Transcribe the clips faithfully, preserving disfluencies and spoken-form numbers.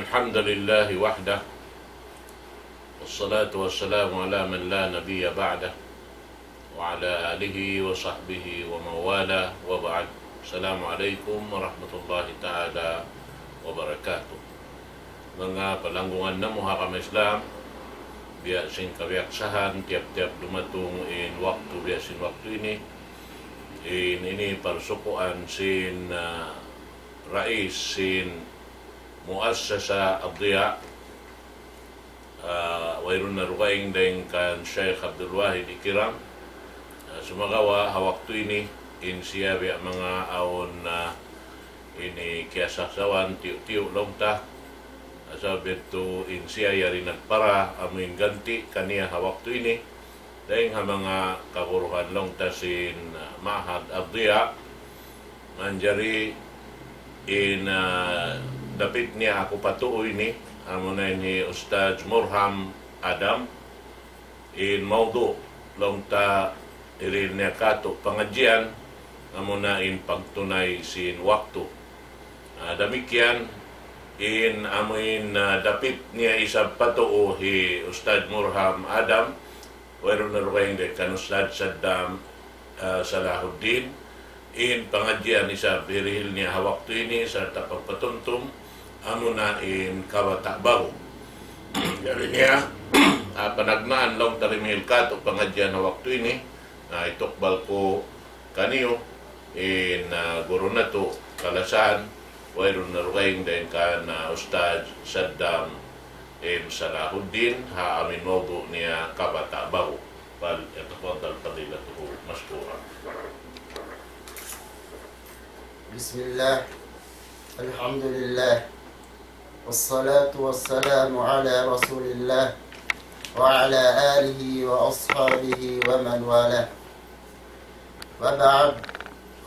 الحمد لله وحده، والصلاة والسلام على من لا نبي بعده، وعلى آله وصحبه ومن والاه، وبعد. السلام عليكم ورحمة الله تعالى وبركاته. Manga palanggungan namu' ha agama Islam, biya' sin kabiyaksahan, tiyap-tiyap dumatung in waktu, biya' sin waktu ini, in ini parsukuan sin, ah, rais sin Muassasa Ad-Diya, ah, wayruun na dugaing dayn kan Sheikh Abdul Wahid Ikiram. Ah, sumagawa' ha waktu ini, in siya biya' manga awn, ah, ini kiyasaksawan tiyu'-tiyu' laung ta. Sabab yadtu in siya yari nagpara, amu in ganti' kaniya ha waktu ini. Dayn ha manga kaguruhan laung ta sin, ah, Ma'had Ad-Diya, manjari in, ah, dapit niya aku pa tuu ini, amuna in hi Ustadz Murham Adam, in mawdu' laung ta hirihil niya kātu' pangadjian, amuna in pagtunay sin waktu. Ah, damikkiyan, in amu in, ah, dapit niya isab pa tuu hi Ustadz Murham Adam, wayruun na dugaing dayn kan Ustadz Saddam, ah, Salahuddin, in pangadjian isab hirihil niya ha waktu ini, sarta' pagpatumtum, amuna in kabata' baru. Jari niya, ah, panagnaan laung ta rimihil kātu' pangadjian ha waktu ini, na itukbal ku kaniyu, in, ah, guru natu', kalasahan, wayruun na dugaing dayn kan, ah, Ustadz Saddam M Salahuddin, ha amu in mawdu' niya kabata' baru. فليتفضل فضيلته مشكورا. بسم الله. الحمد لله. والصلاة والسلام على رسول الله وعلى آله وأصحابه ومن والاه. وبعد.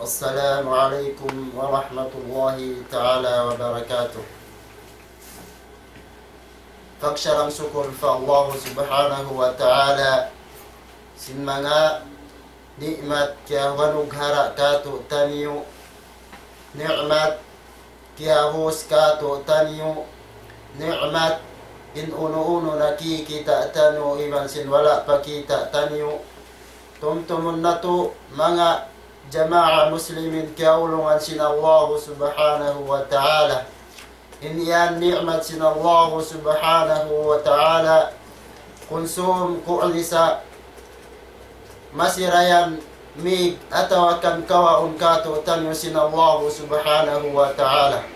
السلام عليكم ورحمة الله تعالى وبركاته. Pagsalam sukul pa Allah Subhanahu wa Ta'ala, sin manga ni'mat kiyawanughara' kātu'niyu, ni'mat kiyabus kātu'niyu, ni'mat in unu-unu nakikita' taniyu iban sin wala' pa kita' taniyu. Tumtumun natu' manga jamaa muslimin kiyaulungan sin Allah Subhanahu wa Ta'ala. In yan ni'mat sin Allah Subhanahu wa Ta'ala, kunsum ku'lisa masirayan mig atawa kan kawaun kātu'niyu sin Allah Subhanahu wa Ta'ala.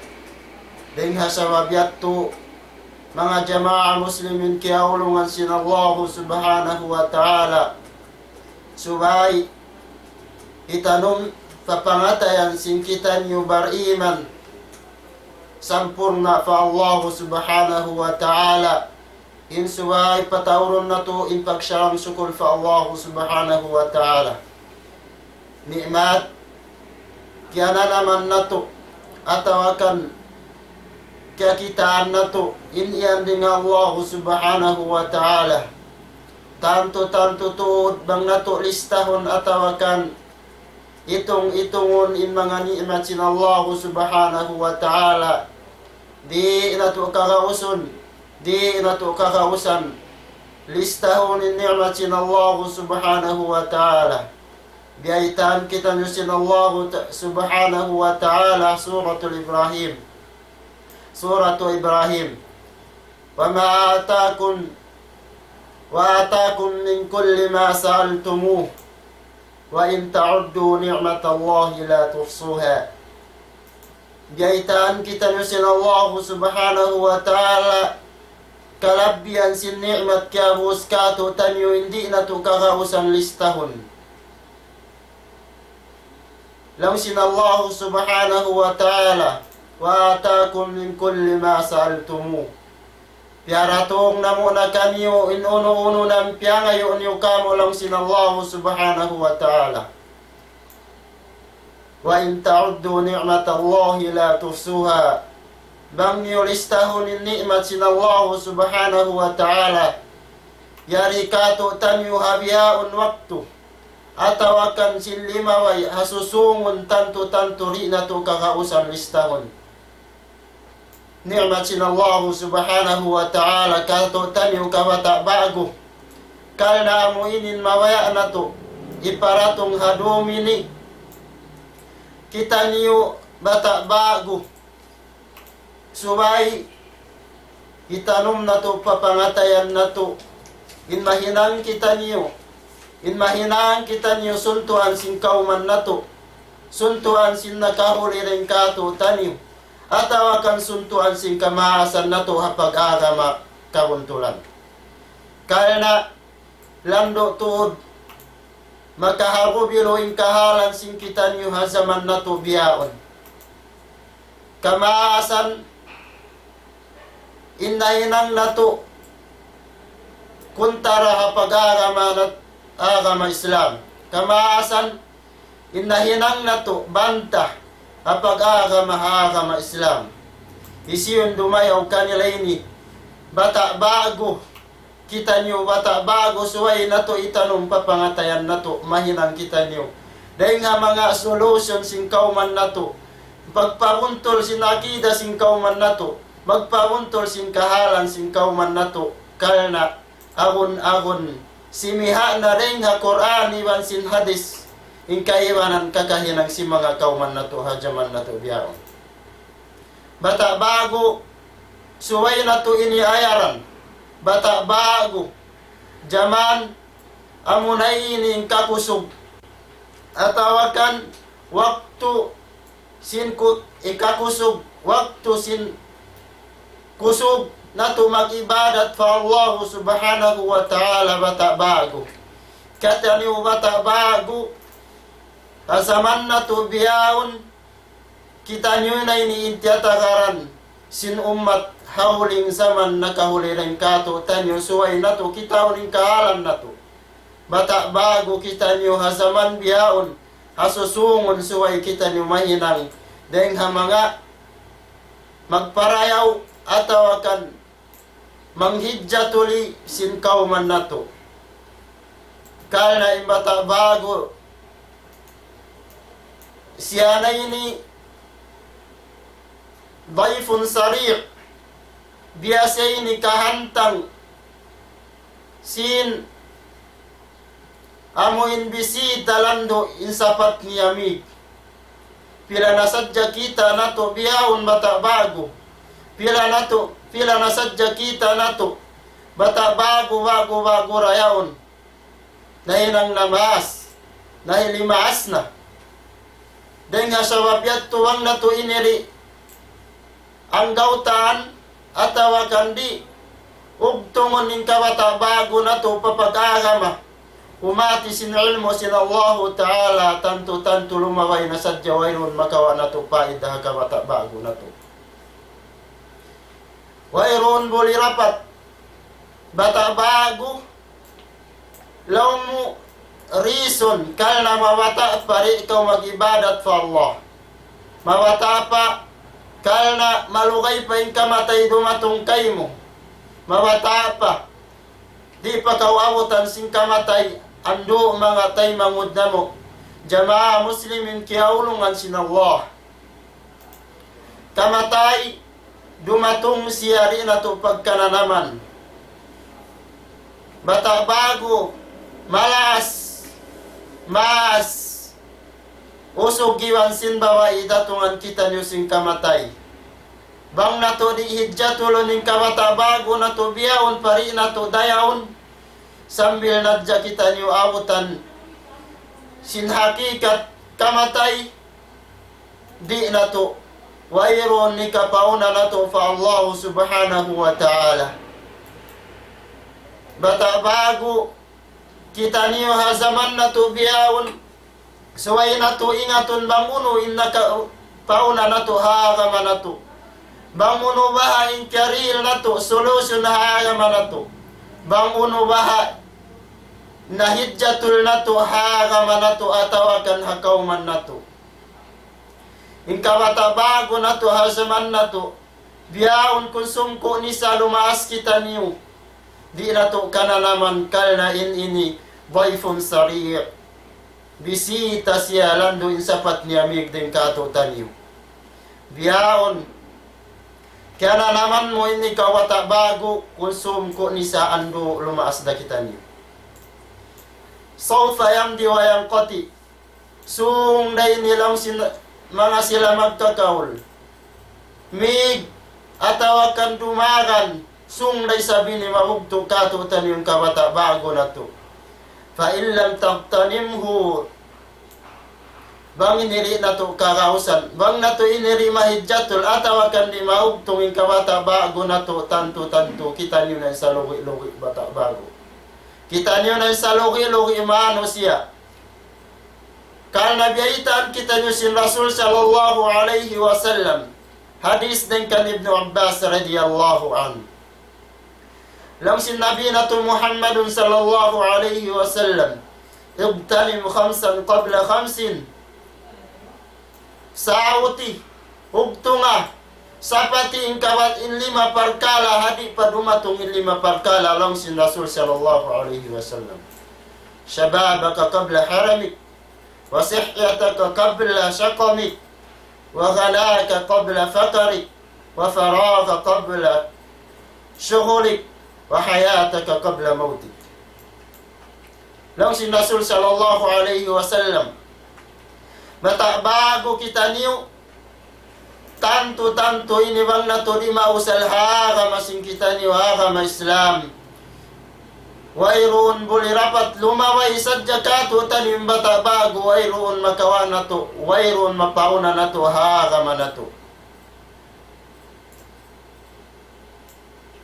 Dayn ha sabab yadtu, manga jamaa muslimin kiyaulungan sin Allah Subhanahu wa Ta'ala, subay hitanum pa pangatayan sin kitaniyu bariman sampurna' pa Allah Subhanahu wa Ta'ala. In subay pataurun natu' in pagsalam sukul pa Allah Subhanahu wa Ta'ala. Ni'mat kiyananaman natu' atawa kan kiyakitaan natu', in yan dayn ha Allah Subhanahu wa Ta'ala. Tantu-tantu tuud bang natu' listahun atawa kan itung-itungun in manga ni'mat sin Allah Subhanahu wa Ta'ala, di' natu' kagausun, di' natu' kagausan listahun in ni'mat sin Allah Subhanahu wa Ta'ala. Biyaytaan kitaniyu sin Allah Ta-, Subhanahu wa Ta'ala, Suratul Ibrahim. Suratu Ibrahim. وما آتاكم، وآتاكم من كل ما سألتموه، وإن تعدوا نعمة الله لا تحصوها. Biyaytaan kitaniyu sin Allah Subhanahu wa Ta'ala, kalabbihan sin ni'mat kiyabus kātu'niyu in di' natu' kagausan listahun. Laung sin Allah Subhanahu wa Ta'ala, وآتاكم من كل ما سألتموه. Piyaratung namu' na kaniyu in unu-unu na in piyangayu' niyu kāmu', laung sin Allah Subhanahu wa Ta'ala. وإن تعدوا نعمة الله لا تحصوها. Bang niyu listahun in ni'mat sin Allah Subhanahu wa Ta'ala, yari kātu'niyu ha bihaun waktu, atawa kan sin limabay ha susūngun, tantu-tantu di' natu' kagausan listahun. ni'mat sin Allahu Subhanahu wa Ta'ala kātu'niyu kabata' ba'gu. Karna' amu ini in mabaya' natu' hiparatung ha dum ini. Kitaniyu bata' ba'gu. Subay hitanum natu' pa pangatayan natu'. In mahinang kitaniyu. In mahinang kitaniyu suntuan sin kawman natu'. Suntuan sin nakahuli dayn kātu'niyu. Atawa kan suntuan sin kamaasan natu' ha pag-agama kabuntulan. Karna' landu' tuud makahagubilu in kahalan sin kitaniyu ha jaman natu' bihaun. Kamaasan in nahinang natu' kuntara ha pag-agama nat-, agama Islam. Kamaasan in nahinang natu' banta ha pag-agama ha agama Islam. Hisiyu in dumayaw kanila ini? Bata' ba'gu. Kitaniyu bata' ba'gu subay natu' hitanum pa pangatayan natu', mahinang kitaniyu. Dayn ha manga solution sin kawman natu'. Pagpabuntul sin akida sin kawman natu'. Magpabuntul sin kahalan sin kawman natu'. Karna' agun-agun simiha' na dayn ha Qur'an iban sin hadith. In kaibanan kakahinang sin manga kawman natu' ha jaman natu' bihaun. Bata' ba'gu, subay natu' ini ayaran. Bata' ba'gu, jaman amuna ini in kakusug. Atawa kan waktu sin ku-, ikakusug, waktu sin kusug natu' mag-ibadat pa Allahu Subhanahu wa Ta'ala bata' ba'gu. Kitaniyu bata' ba'gu, ha jaman natu' bihaun, kitaniyu na ini in tiyatagaran sin ummat ha huling jaman nakahuli dayn kātu'niyu subay natu' kitaun in kahalan natu'. Bata' ba'gu kitaniyu ha jaman bihaun, ha susungun subay kitaniyu mahinang dayn ha manga magparayaw atawa kan manghijja tuli sin kawman natu'. Karna' in bata' ba'gu, siya na ini dayfun sari', biya' siya ini kahantang sin amu in bisita landu' in sapat niya mig. Pila na sadja kita natu' bihaun bata' ba'gu. Pila natu', pila na sadja kita natu' bata' ba'gu, ba'gu, ba'gu ra yaun. Nahinang na maas. Nahili maas na. Dayn ha sabab yadtu bang natu' ini di' anggawtaan atawa kan di' ugtungun in kabata' ba'gu natu' pa pag-agama. Umati sin ilmu' sin Allahu Ta'ala, tantu-tantu lumabay na sadja wayruun makawa' natu' paida ha kabata' ba'gu natu'. Wayruun buli rapat. Bata' ba'gu, laung mu reason, karna' mabata' pa di' kaw mag-ibadat pa Allah. Mabata' pa, karna' malugay pa in kamatay dumatung kaymu. Mabata' pa, di' pa kaw abutan sin kamatay, andu' manga taymanghud namu'. Jamaa muslimin kiyaulungan sin Allah. Kamatay, dumatung siya di' natu' pagkananaman. Bata' ba'gu, maas, maas, usug iban sin babai datungan kitaniyu sin kamatay. Bang natu' di' hijjatulun in kabata' ba'gu natu' bihaun pa di' natu' dayaun, sambil na hadja kitaniyu abutan sin hakikat kamatay, di' natu', wayruun hikapauna natu' pa Allahu Subhanahu wa Ta'ala. Bata' ba'gu, kitaniyu ha jaman natu' bihaun, subay natu' ingatun bang unu in nakapauna natu' ha agama natu'. Bang unu baha' in kiyarihil natu', solution ha agama natu'. Bang unu baha' nahijjatul natu' ha agama natu' atawa kan ha kawman natu'. In kabata' ba'gu natu' ha jaman natu', bihaun kunsum ku nisa lumaas kitaniyu. Di' natu' kananaman karna' in ini, dayfun sari'. Bisita siya landu' in sapat niya mig dayn kātu'niyu. Bihaun, Kiyananaman mu ini kaw bata' ba'gu, kunsum ku nisa andu' lumaas da kitaniyu. Sawfa yamdi wa yanqati. Sung da ini laung sin manga sila magkakaul. Mig atawa kan dumagan, sung da isab ini mabugtu' katu'taniyu in kabata' ba'gu natu'. Fa in lam tagtanimhu, bang ini di' natu' kagausan, bang natu' ini di' mahidjatul, atawa kan di' maugtung in kabata' ba'gu natu', tantu-tantu kitaniyu na in salugi'-lugi' bata' ba'gu. Kitaniyu na in salugi'-lugi' manusiya'. Karna' biyaytaan kitaniyu sin Rasul sallallahu alayhi wasallam. Hadith dayn kan Ibnu Abbas radiyallahu anhu. Laung sin Nabi natu' Muhammadun sallallahu alayhi wasallam, اغتنم خمسا قبل خمس. Sauti, ugtunga, sapati in kabat in lima parkala', ha di' pa dumatung in lima parkala', laung sin Rasul sallallahu alayhi wasallam. شبابك قبل هرمك، وصحتك قبل سقمك، وغناك قبل فقرك، وفراغك قبل شغلك، وحياتك قبل موتك. Laung sin Rasul sallallahu alayhi wasallam, bata' ba'gu kitaniyu, tantu-tantu ini bang natu' di' mausal ha agama sin kitaniyu, agama Islam. Wayruun buli rapat lumabay sadja katu'taniyu in bata' ba'gu, wayruun makawa' natu', wayruun mapauna natu' ha agama natu'.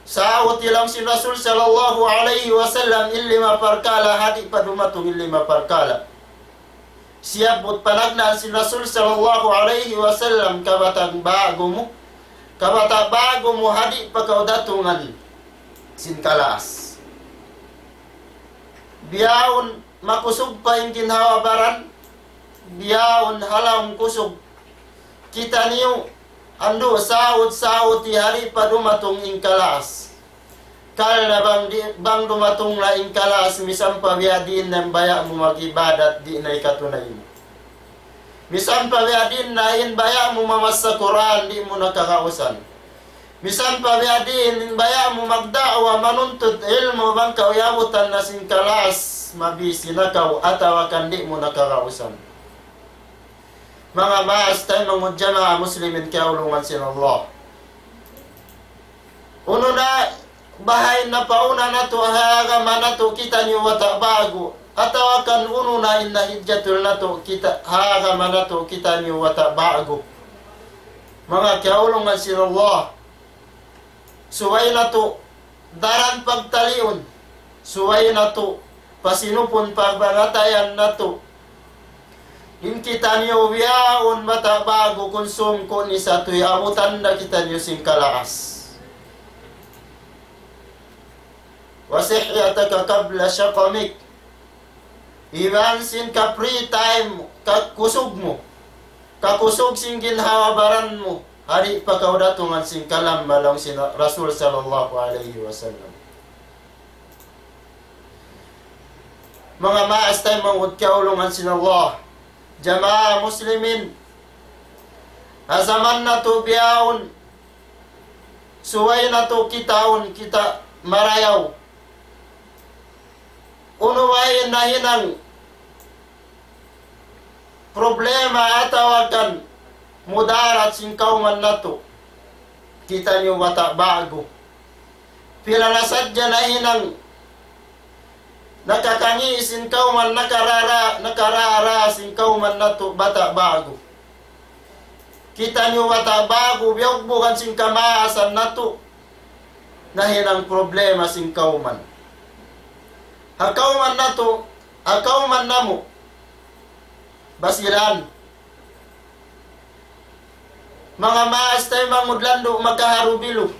Sauti laung sin Rasul sallallahu alayhi wasallam in lima parkala', ha di' pa dumatung in lima parkala'. Siyabbut panagnaan sin Rasul sallallahu alayhi wasallam, kabata' ba'gu mu, kabata' ba'gu mu ha di' pa kaw datungan sin kalaas. Biyaun makusug pa in ginhawa-baran, biyaun ha lawm kusug kitaniyu, andu' saut-sauti ha di' pa dumatung in kalaas. Karna' bang di', bang dumatung na in kalaas, misan pa biya' diin na in baya' mu mag-ibadat, di' na ikatunay mu. Misan pa biya' diin na in baya' mu mamassa Qur'an, di' mu na kagausan. Misan pa biya' diin in baya' mu magda'wa, manuntut ilmu', bang kaw iyabutan na sin kalaas, mabisi na kaw, atawa kan di' mu na kagausan. Manga maas taymanghud, jamaa muslimin kiyaulungan sin Allah. Unu na baha' in napauna natu' ha agama natu' kitaniyu bata' ba'gu, atawa kan unu na in nahidjatul natu' kita, ha agama natu' kitaniyu bata' ba'gu. Manga kiyaulungan sin Allah, subay natu' daran pagtaliun, subay natu' pasinupun pagpangatayan natu'. In kitaniyu biyaun bata' ba'gu, kunsum ku nisa, tuy abutan da kitaniyu sin kalaas. وصحتك قبل سقمك. Iban sin ka free time, kakusug mu, kakusug sin ginhawa-baran mu, ha di' pa kaw datungan sin kalamma, laung sin Rasul sallallahu alayhi wasallam. Manga maas taymanghud kiyaulungan sin Allah, jamaa muslimin, ha jaman natu' bihaun, subay natu' kitaun kita marayaw. Unu way nahinang problema atawa kan mudarat sin kawman natu', kitaniyu bata' ba'gu. Pila na sadja nahinang nakakangi' sin kawman, nakarara, nakarara sin kawman natu' bata' ba'gu. Kitaniyu bata' ba'gu, biyugbugan sin kamaasan natu', nahinang problema sin kawman. Ha kawman natu', ha kawman namu', Basilan. Manga maas taymanghud, landu' makaharubilu.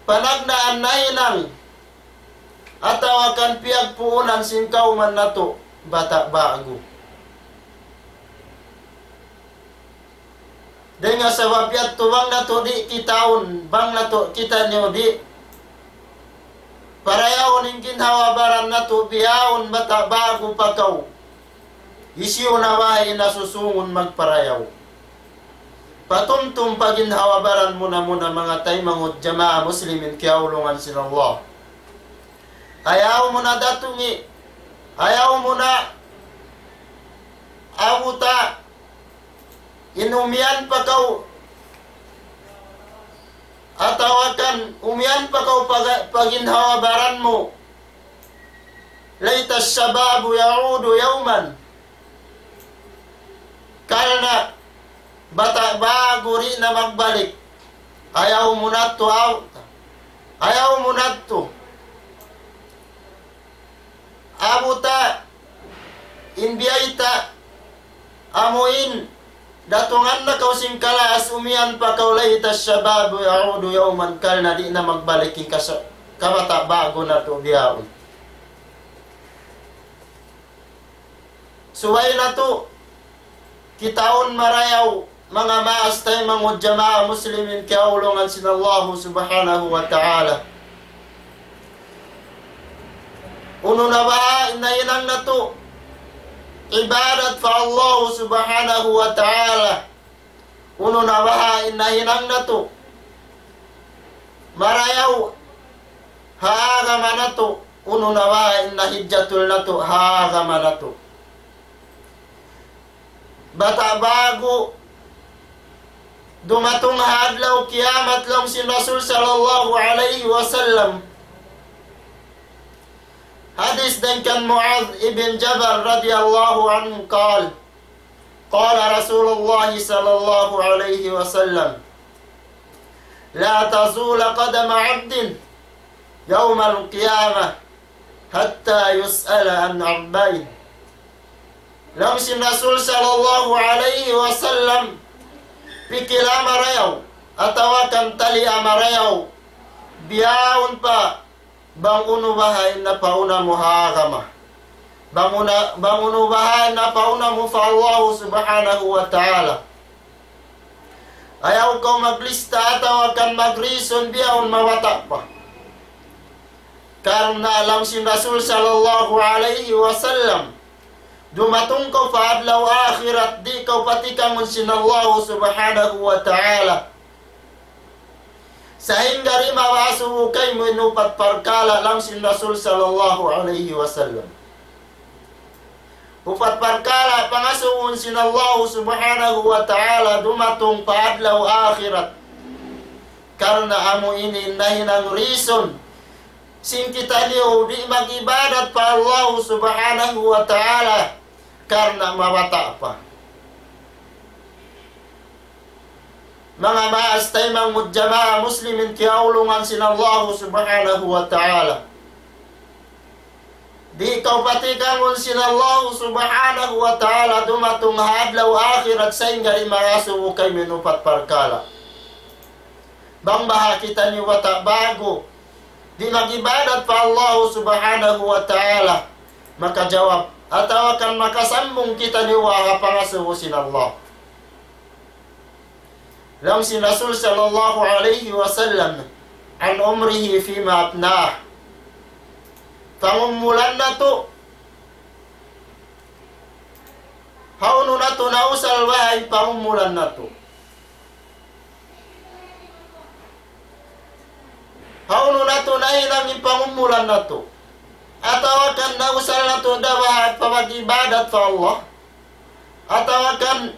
Panagnaan nahinang atawa kan piyagpuunan sin kawman natu' bata' ba'gu. Dayn ha sabab yadtu bang natu' di' kitaun, bang natu' kitaniyu di' parayawun in ginhawa-baran natu' bihaun bata' ba'gu pa kaw. Hisiyu na way in nasusungun magparayaw? Patumtum pa ginhawa-baran muna-muna manga taymanghud jamaa muslimin kiyaulungan sin Allah. Ayaw mu na datungi, ayaw mu na abuta, in umiyan pa kaw, atawa kan umiyan pa kaw pa, pa ginhawa-baran mu. ليت الشباب يعود يوما. Karna' bata' ba'gu di' na magbalik. Ayaw mu na tuud, aw-, ayaw mu na tuud. Abuta, in biyayta', amu in, datungan na kaw sin kalas, umiyan pa kaw, ليت الشباب يعود يوما, karna' di' na magbalik in kasa-, kabata' ba'gu natu' bihaun. Subay natu' kitaun marayaw, manga maas taymanghud jamaa muslimin kiyaulungan sin Allahu Subhanahu wa Ta'ala. Unu na baha' in nahinang natu' ibadat pa Allahu Subhanahu wa Ta'ala. Unu na baha' in nahinang natu' marayaw ha agama natu'. Unu na baha' in nahidjatul natu' ha agama natu'. Bata' ba'gu, dumatung ha adlaw kiyamat, laung sin Rasul sallallahu alayhi wasallam. Hadith dayn kan Muadh ibn Jabal radiyallahu anhu قال, قال رسول الله صلى الله عليه وسلم: لا تزول قدم عبد يوم القيامة حتى يسأل عن أربع. Laung sin Rasul sallallahu alayhi wasallam, pikila marayaw, atawa kan taliya marayaw, bihaun pa bang unu baha' in napauna mu ha agama. Bang unu, bang unu baha' in napauna mu pa Allahu Subhanahu wa Ta'ala. Ayaw kaw maglista atawa kan mag-reason bihaun mabata' pa. Karna' laung sin Rasul sallallahu alayhi wasallam, dumatung kaw pa adlaw akhirat, di' kaw patikangun sin Allahu Subhanahu wa Ta'ala. Sahingga di' mapangasubu kaymu in upat parkala', laung sin Rasul sallallahu alayhi wasallam. Upat parkala' pangasubuhun sin Allahu Subhanahu wa Ta'ala dumatung pa adlaw akhirat. Karna' amu ini in nahinang reason sin kitaniyu di' mag-ibadat pa Allahu Subhanahu wa Ta'ala karna' mabata' pa. Manga maas taymanghud jamaa muslimin kiyaulungan sin Allahu Subhanahu wa Ta'ala. Di' kaw patikangun sin Allahu Subhanahu wa Ta'ala dumatung ha adlaw akhirat sahingga di' mapangasubu kaymu in upat parkala'. Bang baha' kitaniyu bata' ba'gu, di' mag-ibadat pa Allahu Subhanahu wa Ta'ala, makajawab, atawa kan makasambung kitaniyu ha pangasubu sin Allah. Laung sin Rasul sallallahu alayhi wasallam, عن عمره فيما أفناه. Pangumulan natu'. Hawnu natu' nausal baha' in pangumulan natu'. Hawnu natu' nahinang in pangumulan natu'. Atawa kan nausal natu' da baha' pa mag-ibadat pa Allah. Atawa kan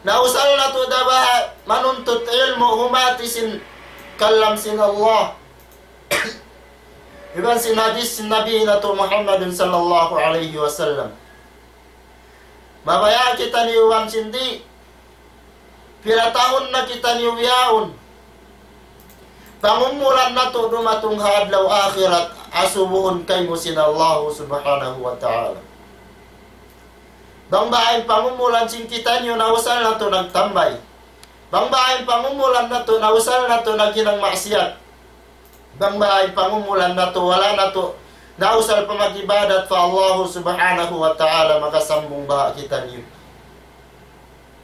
nausal natu' da baha' manuntut ilmu' humati sin kalam sin Allah. Iban sin hadith sin Nabi natu' Muhammadun sallallahu alayhi wasallam. Mabaya' kitaniyu iban sin di'. Pila tahun na kitaniyu bihaun. Pangumulan natu' dumatung ha adlaw akhirat, asubuhun kaymu sin Allahu Subhanahu wa Ta'ala. Bang baha' in pangumulan sin kitaniyu nausal natu' nagtambay. Bang baha' in pangumulan natu' nausal natu' naghinang maksiyat. Bang baha' in pangumulan natu' wala' natu' nausal pa mag-ibadat pa Allahu Subhanahu wa Ta'ala, makasambung baha' kitaniyu.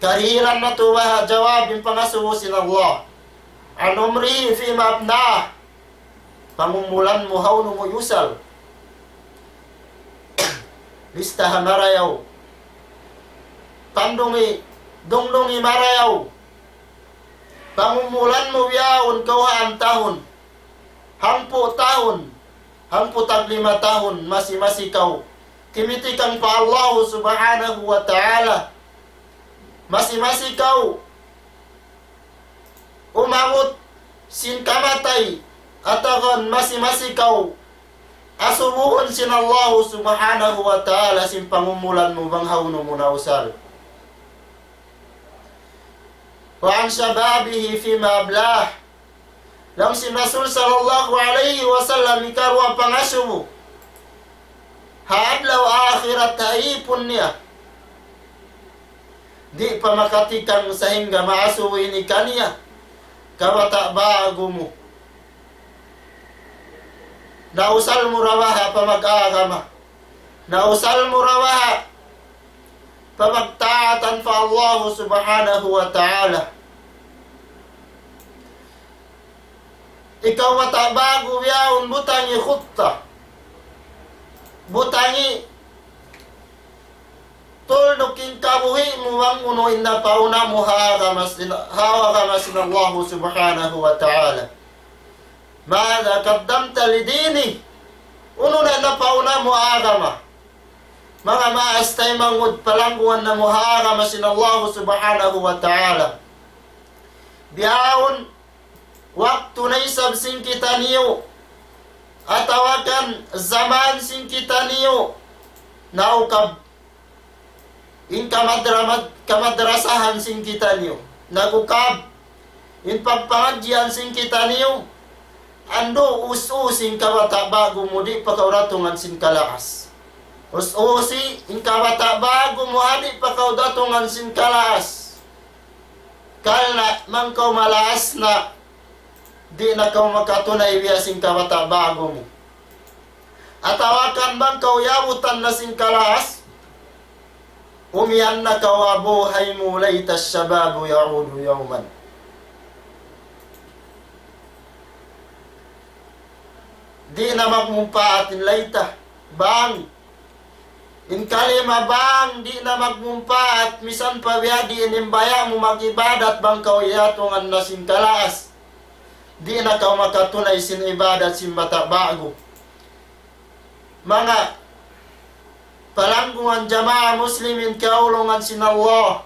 Karihilan natu' baha' jawab in pangasubu sin Allah. عن عمره فيما أفناه. Pangumulan mu hawnu mu iyusal. Listaha marayaw. Pandungi dungdungi marayaw. Pangumulan mu bihaun kawhaan tahun, hangpu' tahun, hangpu' tag lima tahun, masi-masi kaw timitikang pa Allahu Subhanahu wa Ta'ala. Masi-masi kaw umabut sin kamatay, atawa masi-masi kaw asubuhun sin Allahu Subhanahu wa Ta'ala sin pangumulan mu bang hawnu mu nausal. وعن شبابه فيما أبلاه. Laung sin Rasul sallallahu alayhi wasallam, ikaruwa pangasubu ha adlaw akhirat ha ipun niya. Di' pa makatikang sahingga maasubu ini kaniya, kabata' ba'gu mu. Nausal mu ra baha' pa mag-agama. Nausal mu ra baha' pa magtaatan pa Allahu Subhanahu wa Ta'ala. Ikaw bata' ba'gu bihaun, butangi khutta. Butangi tulduk in kabuhi' mu bang unu in napauna mu ha agama sin, ha agama sin Allahu Subhanahu wa Ta'ala. ماذا قدمت لدينه؟ Unu na napauna mu agama? Manga maas taymanghud, palanggungan namu' ha agama sin Allahu Subhanahu wa Ta'ala. Bihaun waktu na isab sin kitaniyu, atawa kan jaman sin kitaniyu, naukab in kamadra-, mad-, kamadrasahan sin kitaniyu. Nag-ukab in pagpangadjian sin kitaniyu. Andu', us-usi in kabata' ba'gu mu, di' pa kaw datungan sin kalaas. Us-usi in kabata' ba'gu mu, ha di' pa kaw datungan sin kalaas. Karna' bang kaw malaas na, di' na kaw makatunay biya' sin kabata' ba'gu mu. Atawa kan bang kaw yabutan na sin kalaas, umiyan na kaw ha buhay mu, ليت الشباب يعود يوما. Di' na magmumpaat in layta, bang. In kalima bang, di' na magmumpaat, misan pa biya' diin in baya' mu mag-ibadat bang kaw iyatungan na sin kalaas. Di' na kaw makatunay sin ibadat sin bata' ba'gu. Manga palanggungan jamaa muslimin kiyaulungan sin Allah.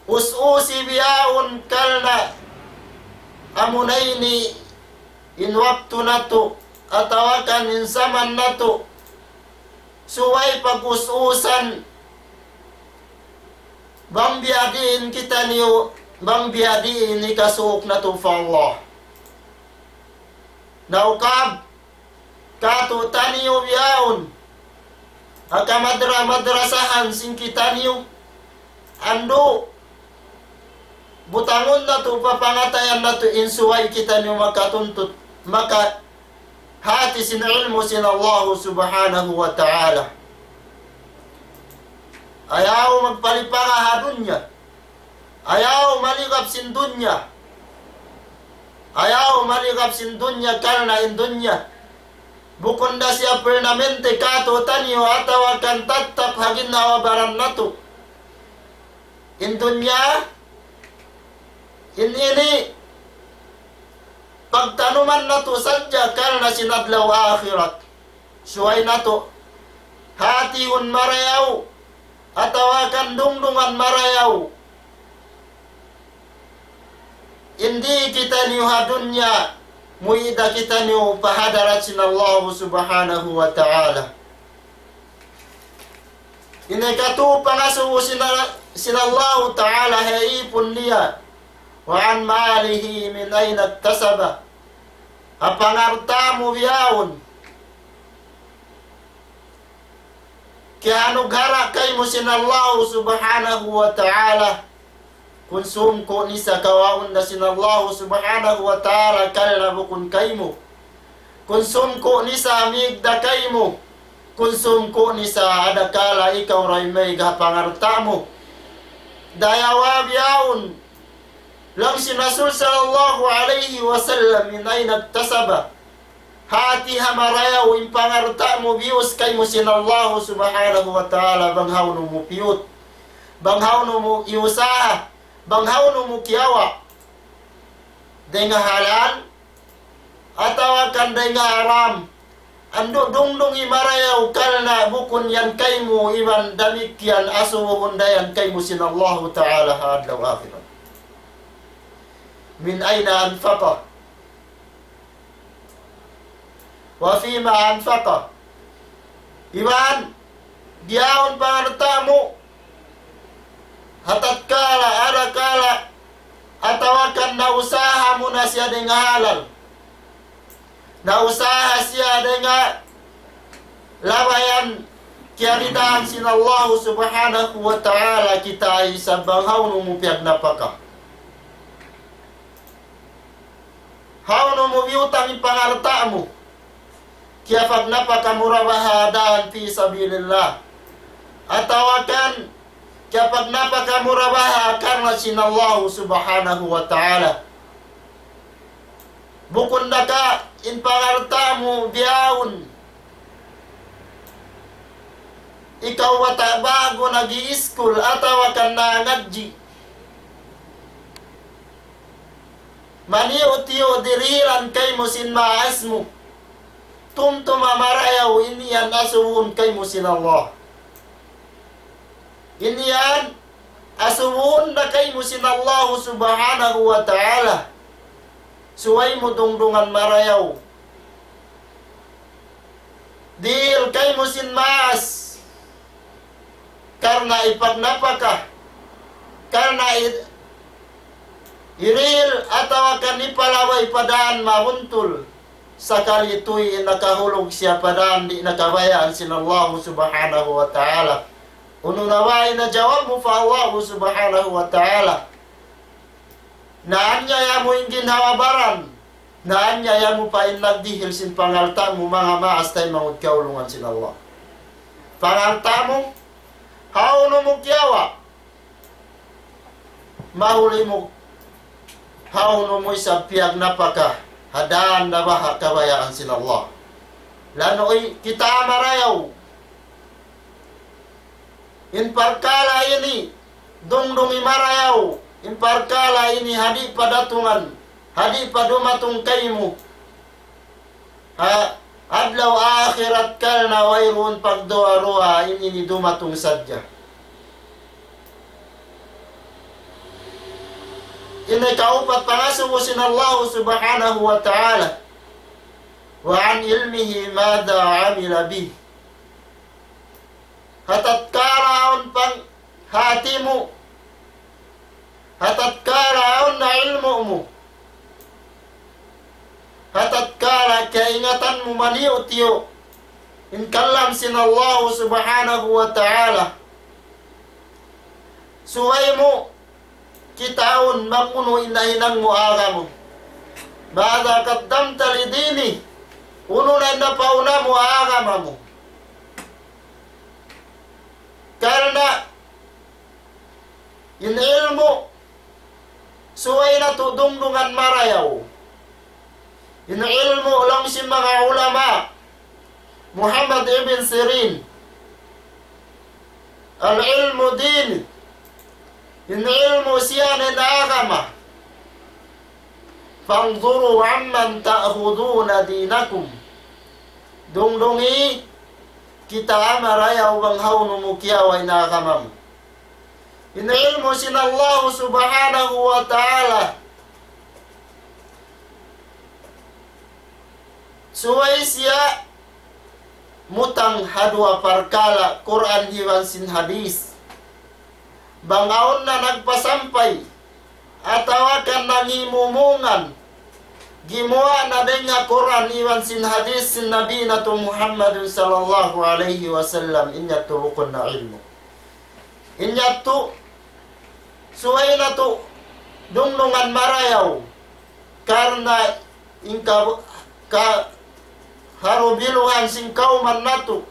Us-usi bihaun karna' amuna ini in waktu natu', atawa kan in jaman natu', subay pag-us-usan bang biya' diin kitaniyu, bang biya' diin hikasuuk natu' pa Allah. Naukab, katu'taniyu bihaun, ha kamadra-, madrasahan sin kitaniyu, andu', butangun natu', papangatayan natu' in subay kitaniyu makatuntut, makahati sin ilmu' sin Allahu Subhanahu wa Ta'ala. Ayaw magpalipara ha dunya. Ayaw maligap sin dunya. Ayaw maligap sin dunya, karna' in dunya bukun da siya permanente katu'taniyu atawa kan tattap ha ginhawa-baran natu'. In dunya, in ini, pagtanuman natu' sadja karna' sin adlaw akhirat. Subay natu' hatihun marayaw, atawa kan dungdungan marayaw in dī kitaniyu ha dunya, muwi' da kitaniyu pa hadarat sin Allahu Subhanahu wa Ta'ala. In hikatū pangasubu sin, sin Allahu Ta'ala ha ipun niya, وعن ماله من أين اكتسبه. Ha pangalta' mu bihaun, kiyanughara' kaymu sin Allahu Subhanahu wa Ta'ala. Kunsum ku nisa kawaun da sin Allahu Subhanahu wa Ta'ala karna' bukun kaymu. Kunsum ku nisa mīgda kaymu. Kunsum ku nisa adakala ikaw da in maig ha pangalta' mu. Dayawa bihaun, laung sin Rasul sallallahu alayhi wasallam, من أين اكتسبه. Hāti ha marayaw in pangalta' mu biyus kaymu sin Allahu Subhanahu wa Ta'ala bang hawnu mu piyut. Bang hawnu mu iyusaha, bang hawnu mu kiyawa', dayn ha halal, atawa kan dayn ha haram, andu' dungdungi marayaw karna' bukun yan kaymu iban damikkiyan asubuhun da yan kaymu sin Allahu Ta'ala ha adlaw akhirat. من أين أنفقه وفيما أنفقه. Iban, biyaun pangalta' mu, ha tatkala, adakala, atawa kan nausaha mu na siya dayn ha halal. Nausaha siya dayn ha labayan kiyaridaan sin Allahu Subhanahu wa Ta'ala kita isab bang hawnu mu piyagnapaka. Hawnu mu biyutang in pangalta' mu. Kiyapagnapaka mu ra baha' dān fi sabilillah. Atawa kan kiyapagnapaka mu ra baha' karna' sin Allahu Subhanahu wa Ta'ala. Bukun da ka in pangalta' mu biyaun ikaw bata' ba'gu nag-i-iskul atawa kan nangadji'. Maniyu'-tiyu' dirihilan kaymu sin maas mu. Tumtuma marayaw in yan asubuhun kaymu sin Allah. In yan asubuhun da kaymu sin Allahu Subhanahu wa Ta'ala. Subay mu dungdungan marayaw. Dihil kaymu sin maas. Karna' ipagnapaka. Karna' i-, irihil atawa kan ipalabay pa dān mabuntul. Sakali tuy in nakahulug siya pa dān di' na kabayaan sin Allahu Subhanahu wa Ta'ala. Unu na ba in jawab mu pa Allahu Subhanahu wa Ta'ala? Naanyaya mu in ginhawa-baran. Naanyaya mu pa in nagdihil sin pangalta' mu manga maas taymanghud kiyaulungan sin Allah. Pangalta' mu, hawnu mu kiyawa'. Mahuli mu, hawnu mu isab piyagnapaka, ha dān da baha' kabayaan sin Allah. Lanuy kita marayaw. In parkala' ini, dungdungi marayaw. In parkala' ini ha di' pa datungan, ha di' pa dumatung kaymu. Ha adlaw akhirat karna' wayruun pagduwa-ruwa, in ini dumatung sadja. Ini kaupat pangasubu sin Allah Subhanahu wa Ta'ala. وعن علمه ماذا عمل به. Ha tatkala awn pang hati mu. Ha tatkala awn na ilmu' mu. Ha tatkala kaingatan mu maniyu'-tiyu' in kalam sin Allah Subhanahu wa Ta'ala. Subay mu kitaun bang unu in nahinang mu agama mu. ماذا قدمت لدينه. Unu na in napauna mu agama mu. Karna' in ilmu', subay natu' dungdungan marayaw. In ilmu' laung sin manga ulama, Muhammad ibn Sirin, العلم دين. In ilmu' siya in agama. فانظروا عمن تأخذون دينكم. Dungdungi kita marayaw bang hawnu mu kiyawa' in agama mu. In ilmu' sin Allah Subhanahu wa Ta'ala. Subay siya mutang ha duwa parkala', Qur'an iban sin hadis. Bang awn na nagpasampay, atawa kan nangimumungan, gimuwa' na dayn ha Qur'an iban sin hadis sin Nabi natu' Muhammadun sallallahu alayhi wasallam, in yadtu bukun na ilmu'. In yadtu, subay natu' dungdungan marayaw, karna' in ka, ka, harubiluhan sin kawman natu'.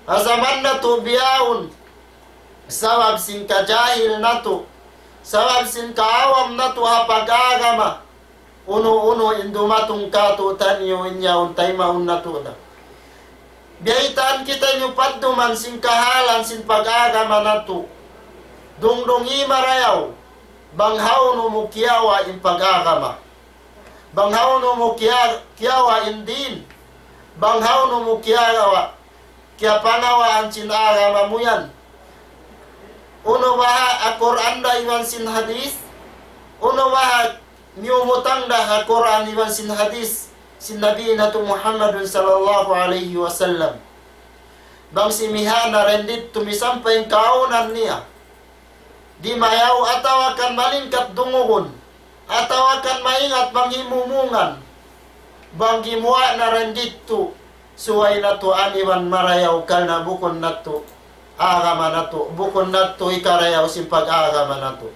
Ha jaman natu' bihaun, sabab sin kajahil natu', sabab sin kaawam natu' ha pag-agama, unu-unu in dumatung kātu'niyu in yaun taymaun natu' da. Biyaytaan kitaniyu padduman sin kahalan sin pag-agama natu'. Dungdungi marayaw, bang hawnu mu kiyawa' in pag-agama. Bang hawnu mu kiya-, kiyawa' in din. Bang hawnu mu kiyawa', kiyapangawaan sin agama mu yan. Unu baha' ha Qur'an da iban sin hadith. Unu baha' miyumutang da ha Qur'an iban sin hadith sin Nabi natu' Muhammadun sallallahu alayhi wasallam. Bang simiha na rendit tumisampay in kaunan niya. Di' mayaw atawa kan malingkat dungugun, atawa kan maingat bang himumungan, bang gimuwa' na rin didtu, subay natu' aniban marayaw karna' bukun natu' agama natu', bukun natu' hikarayaw sin pag-agama natu'.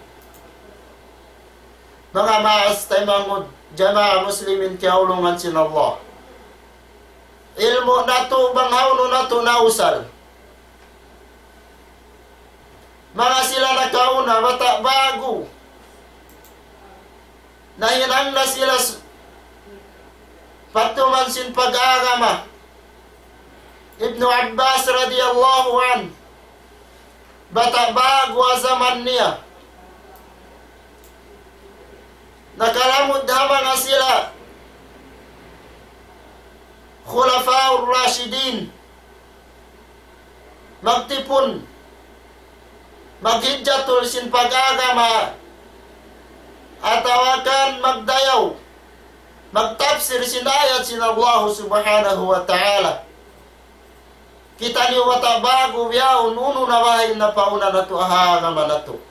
Manga maas taymanghud, jamaa muslimin kiyaulungan sin Allah. Ilmu' natu' bang hawnu natu' nausal. Manga sila nakauna, bata' ba'gu. Nahinang na sila s-, patuman sin pag-agama. Ibnu Abbas radiyallahu anhu. Bata' ba'gu ha jaman niya. Nakalamud ha manga sila Khulafaur Rashidin. Magtipun, maghijjatul sin pag-agama, atawa kan magdayaw, magtapsir sin ayat sin Allah Subhanahu wa Ta'ala. Kitaniyu bata' ba'gu bihaun, unu na baha' in napauna natu' ha agama natu'.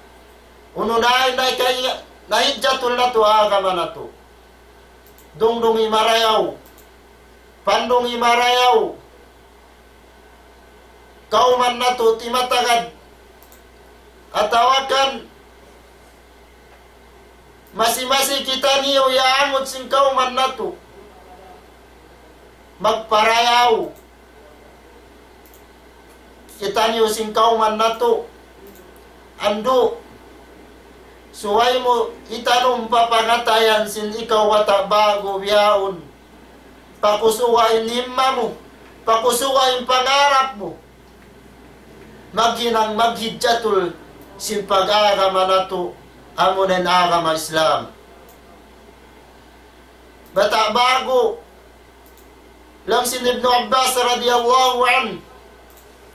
Unu na in naikainga-, nahijjatul natu' ha agama natu'. Dungdungi marayaw, pandungi marayaw, kauman natu' timatagad, atawa kan masi-masi kitaniyu iyaangut sin kauman natu'. Magparayaw kitaniyu sin kauman natu'. Andu', subay mu itanum pa pangatayan sin ikaw bata' ba'gu bihaun. Pakusuga in himma mu, pakusuga in pangarap mu. Maghinang maghijjatul sin pag-agama natu', amuna in agama Islam. Bata' ba'gu, laung sin Ibnu Abbas radiyallahu anhu,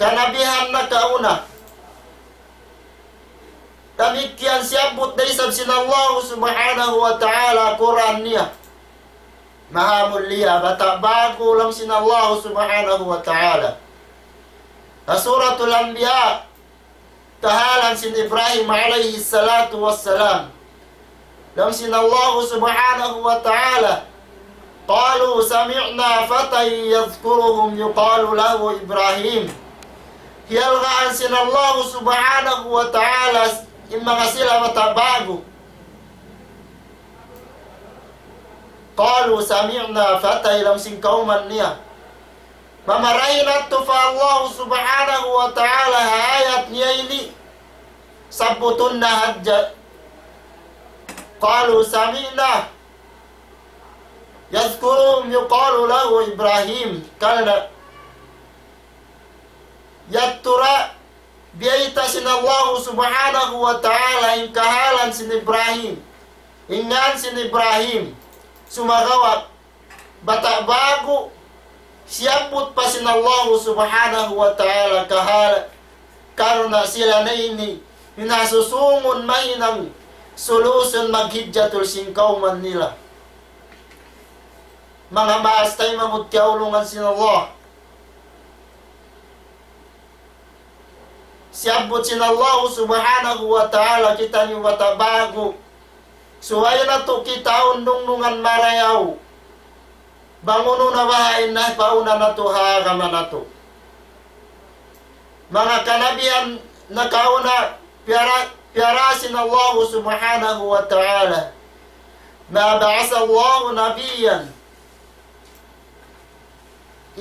kanabihan nakauna. Damikkiyan siyabbut da isab sin Allah Subhanahu wa Ta'ala Qur'an niya. Maha mulia, bata' ba'gu laung sin Allah Subhanahu wa Ta'ala. Ha Suratul Anbiya, kahalan sin Ibrahim alayhi salatu wassalam. Laung sin Allah Subhanahu wa Ta'ala, قالوا سمعنا فتى يذكرهم يقال له إبراهيم. Hiyalgaan sin Allah Subhanahu wa Ta'ala in manga sila bata' ba'gu. قالوا سمعنا فتى, laung sin kauman niya. Mamarahi natu' pa Allah Subhanahu wa Ta'ala ha ayat niya ini. Sabbutun na hadja. قالوا سمعنا يذكرهم يقال له إبراهيم. Karna' yadtu ra biyayta' sin Allah Subhanahu wa Ta'ala in kahalan sin Ibrahim, in ngan sin Ibrahim, sumagawa' bata' ba'gu, siyabbut pa sin Allah Subhanahu wa Ta'ala kahal-, karna' sila na ini, hinasusungun mahinang solution maghijjatul sin kauman nila. Manga maas taymanghud kiyaulungan sin Allah. Siyabbut sin Allah Subhanahu wa Ta'ala kitaniyu bata' ba'gu. Subay natu' kitaun dungnungan marayaw. Bang unu na baha' in napauna natu' ha agama natu'. Manga kanabihan nakauna piyara-, piyara sin Allah Subhanahu wa Ta'ala. ما بعث الله نبيا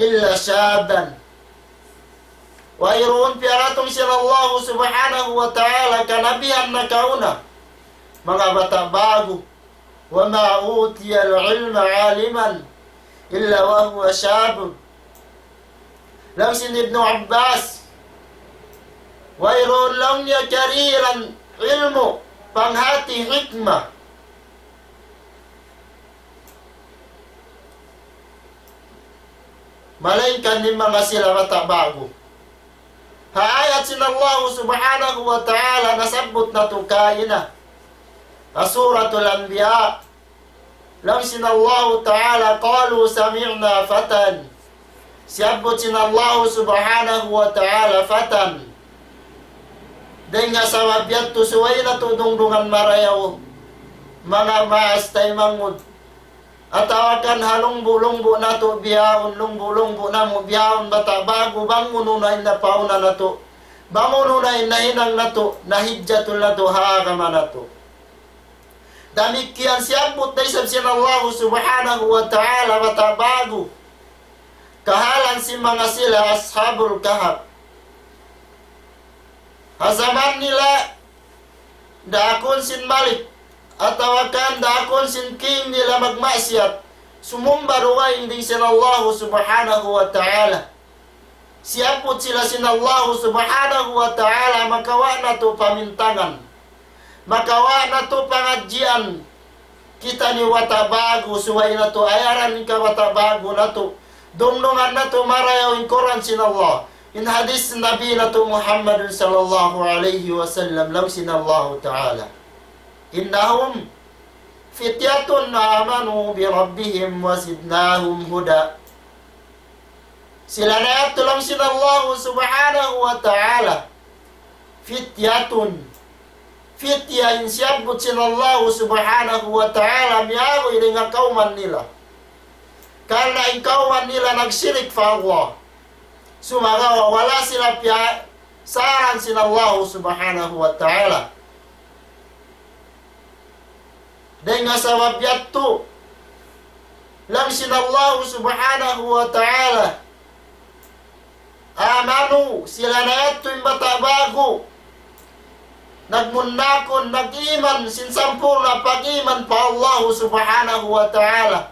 إلا شابا. Wayruun piyaratung sin Allah Subhanahu wa Ta'ala kanabihan nakauna, manga bata' ba'gu. وما أوتي العلم عالما إلا وهو شاب. Laung sin Ibnu Abbas, Wayruun laung niya karihilan ilmu', panghati, hikmah. Malaingkan in manga sila bata' ba'gu. Ha ayat sin Allahu Subhanahu wa Ta'ala nasabbut natu' kaina. Ha Suratul Anbiya. Laung sin Allahu Ta'ala, قالوا سمعنا فتى. Siyabbut sin Allahu Subhanahu wa Ta'ala فتى. Dayn ha sabab yadtu subay natu' dungdungan marayaw, manga maas taymanghud. Atawa kan ha lungbu'-lungbu' natu' bihaun, lungbu'-lungbu' namu' bihaun bata' ba'gu, bang unu na in napauna natu', bang unu na in nahinang natu', nahidjatul natu' ha agama natu'. Damikkiyan siyabbut da isab sin Allahu Subhanahu wa Ta'ala bata' ba'gu. Kahalan sin manga sila Ashabul Kahf. Ha jaman nila, daakun sin malik, atawa kan daakun sin king nila magmaksiyat, sumumba dugaing dayn sin Allahu Subhanahu wa Ta'ala. Siyabbut sila sin Allahu Subhanahu wa Ta'ala, makawa' natu' pamintangan. Makawa' natu' pangadjian. Kitaniyu bata' ba'gu, subay natu' ayaran in kabata' ba'gu natu'. Dungdungan natu' marayaw in Qur'an sin Allah. In hadith Nabi natu' Muhammadun sallallahu alayhi wa sallam, laung sin Allahu Ta'ala. إنهم فتية آمنوا بربهم وزدناهم هدى. Sila na yadtu laung sin Allahu Subhanahu wa Ta'ala. Fityatun. Fitya in siyabbut sin Allahu Subhanahu wa Ta'ala, miyaguy dayn ha kawman nila. Karna' in kawman nila nagsirik pa Allah. Sumagawa' wala' sila piyaasaran sin Allahu Subhanahu wa Ta'ala. Dayn ha sabab yadtu, laung sin Allahu Subhanahu wa Ta'ala, آمنوا, sila na yadtu in bata' ba'gu, nagmunnakun, nag-iman, sin sampurna' pag-iman pa Allahu Subhanahu wa Ta'ala.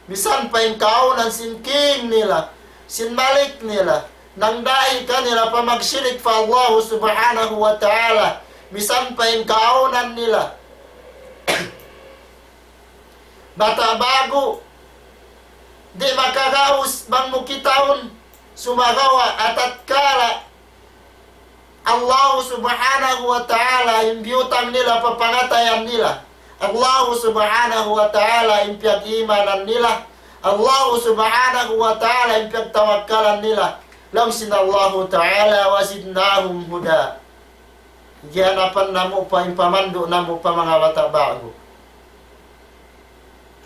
Misan pa in kaawnan sin king nila, sin malik nila, nangdahi kanila pa magsirik pa Allahu Subhanahu wa Ta'ala, misan pa in kaawnan nila. Bata' ba'gu, di' makagaus bang mu kitaun, sumagawa' atatkala Allahu Subhanahu wa Ta'ala in biyutang nila pa pangatayan nila. Allahu Subhanahu wa Ta'ala in piyag-imanan nila. Allahu Subhanahu wa Ta'ala in piyagtawakkalan nila. Laung sin Allahu Ta'ala, وزدناهم هدى. Giyanapan namu' pa in pamandu' namu' pa manga bata' ba'gu.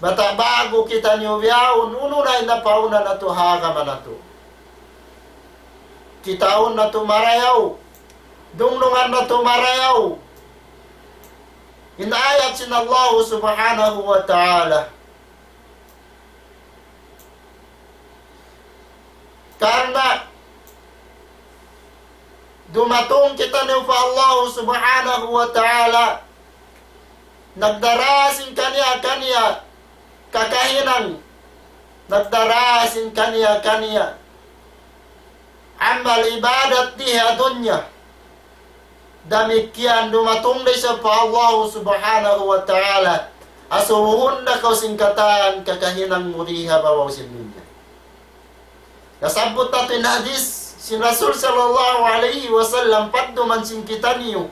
Bata' ba'gu kitaniyu bihaun, unu na in napauna natu' ha agama natu'. Kitaun natu' marayaw. Dungdungan natu' marayaw in ayat sin Allahu Subhanahu wa Ta'ala. Karna' dumatung kitaniyu pa Allahu Subhanahu wa Ta'ala, nagdara sin kaniya-kaniya kakahinang, nagdara sin kaniya-kaniya amal ibadat di ha dunya. Damikkiyan dumatung da isab pa Allahu Subhanahu wa Ta'ala, asubuhun da kaw sin katan kakahinang mu di ha babaw sin dunya. Nasabbut natu' in hadith sin Rasul sallallahu alayhi wasallam, padduman sin kitaniyu.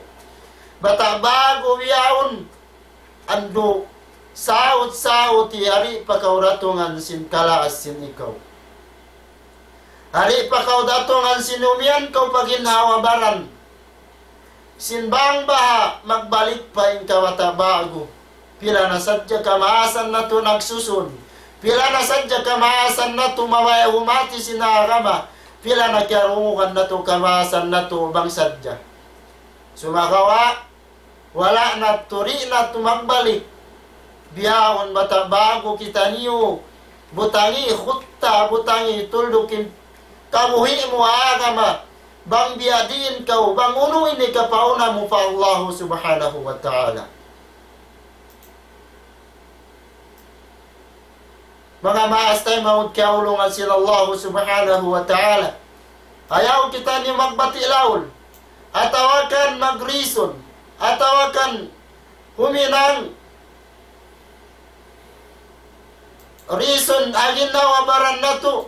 Bata' ba'gu bihaun, andu', saut-sauti, ari pa kaw datungan sin kalaas sin ikaw. Ari pa kaw datungan sin umiyan kaw pa ginhawa-baran. Sin bang baha' magbalik pa in kabata' ba'gu. Pila na sadja kamaasan natu' nagsusun. Pila na sadja kamaasan natu' mabaya' humati sin agama. Pila na kiyarungugan natu' kamaasan natu' bang sadja. Sumagawa', wala' natu', di' natu' magbalik. Bihaun bata' ba'gu kitaniyu, butangi khutta, butangi tulduk in kabuhi' mu agama, bang biyadiin kaw, bang unu in hikapauna mu pa Allahu Subhanahu wa Ta'ala. Manga maas taymanghud kiyaulungan sin Allahu Subhanahu wa Ta'ala. Ayaw kitaniyu magbati' laul. atawa kan mag-reason, atawa kan huminang reason ha ginhawa-baran natu',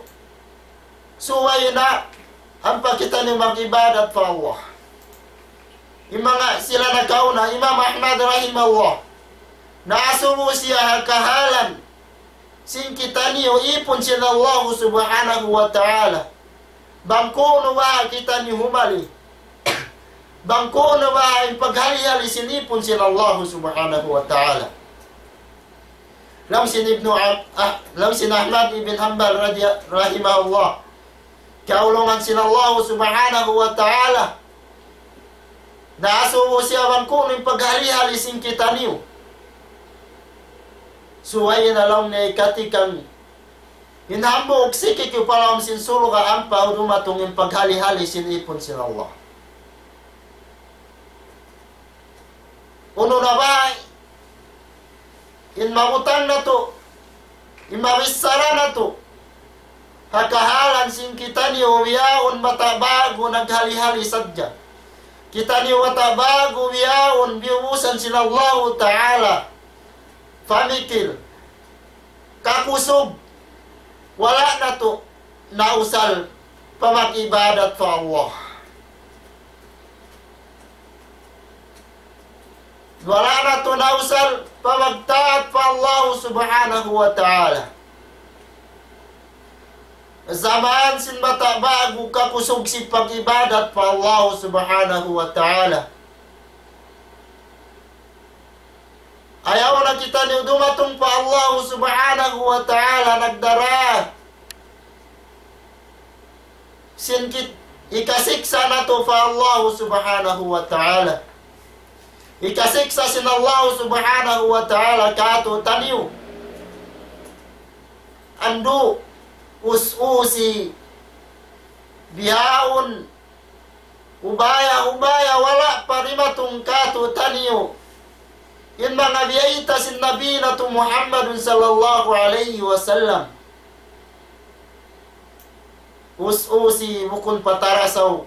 subay na ampa kitaniyu mag-ibadat pa Allah. In manga sila nakauna, Imam Ahmad rahimahullah, naasubu siya ha kahalan sin kitaniyu ipun sin Allah Subhanahu wa Ta'ala. Bang kunu' baha' kitaniyu humali. Bang kunu' baha' in paghali-hali sin ipun sin Allah Subhanahu wa Ta'ala. Laung sin Ibnu Ab-, ah, laung sin Ahmad ibn Hanbal radiya-, rahimahullah. Kaulungan sin Allah Subhanahu wa Ta'ala. Naasubu siya bang kunu' in paghali-hali sin kitaniyu. Subay na laung niya katikang in hambuuk sikik pa lawm sin surga' ampa dumatung in paghali-hali sin ipun sin Allah. Unu na ba in mabutang natu', in mabichara natu', ha kahalan sin kitaniyu bihaun bata' ba'gu naghali-hali sadja. Kitaniyu bata' ba'gu bihaun biyubusan sin Allahu Ta'ala pamikil, kakusug, wala' natu' nausal pa mag-ibadat pa Allah. Wala' natu' nausal pa magtaat pa Allah Subhanahu wa Ta'ala. Jaman sin bata' ba'gu kakusug sin pag-ibadat pa Allah Subhanahu wa Ta'ala. Ayaw na kitaniyu dumatung pa Allah Subhanahu wa Ta'ala nagdara sin kit-, hikasiksa' natu' pa Allah Subhanahu wa Ta'ala. Hikasiksa' sin Allah Subhanahu wa Ta'ala kātu'niyu. Andu', us-usi, bihaun, ubaya-ubaya, wala' pa dimatung kātu'niyu in manga biyayta' sin Nabi natu' Muhammadun sallallahu alayhi wasallam. Us-usi bukun patarasaw.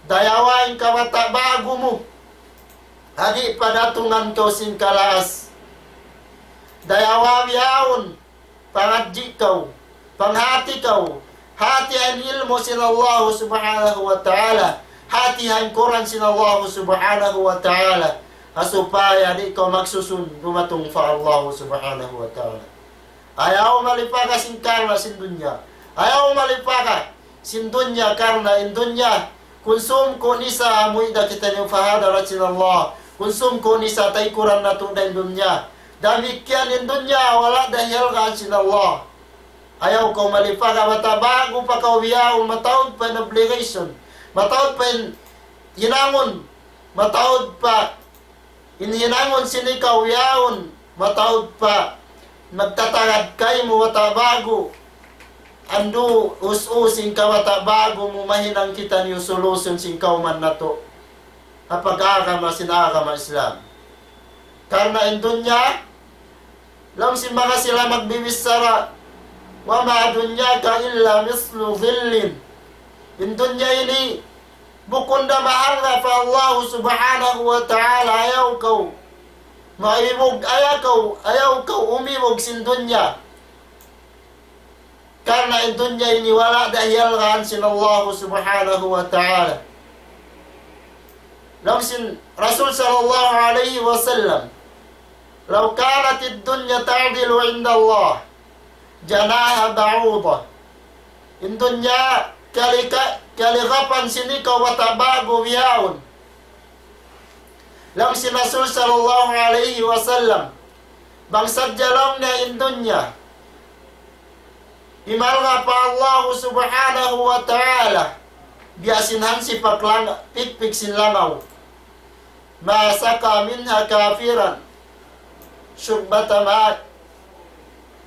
Dayawa in kabata' ba'gu mu. Di' pa datungan kaw sin kalas. Dayawa bihaun. Pangadji' kaw. Panghati kaw. Hati in ilmu' sin Allah Subhanahu wa Ta'ala. Hati in Qur'an sin Allah Subhanahu wa Ta'ala. Ha supaya di' kaw magsusun dumatung pa Allah Subhanahu wa Ta'ala. Ayaw malipaga sin karna' sin dunya. Ayaw malipaga sin dunya karna' in dunya kunsum ku nisa muida kitaniyu pa hadarat sin Allah. Kunsum ku nisa taykuran natu' da in dunya. Damikkiyan in dunya wala' da hiyalgaan sin Allah. Ayaw kaw malipaga bata' ba'gu pa kaw bihaun mataud pa in obligation. Mataud pa in hinangun. Mataud pa in hinangun sin ikaw bihaun, mataud pa nagtatagad kaymu bata' ba'gu. Andu', us-usi in kabata' ba'gu mu mahinang kitaniyu solution sin kawman natu'. Ha pag-agama sin agama Islam. Karna' in dunya, laung sin manga sila magbibichara, وما دنياك إلا مثل ظل. In dunya ini, bukun da mahalga' pa Allah Subhanahu wa Ta'ala, ayaw kaw maibug, ayaw kaw, ayaw kaw umibug sin dunya. Karna' in dunya ini wala' da hiyalgaan sin Allah Subhanahu wa Ta'ala. Laung sin Rasul sallallahu alayhi wasallam, لو كانت الدنيا تعدل عند الله جناح بعوضة. In dunya kalika-, kaligapan sin ikaw bata' ba'gu bihaun. Laung sin Rasul sallallahu alayhi wasallam, bang sadja laung niya in dunya himalga' pa Allah Subhanahu wa Ta'ala biya' sin hansipak lang-, pikpik sin langaw. ما سقى منها كافرا شربة ماء.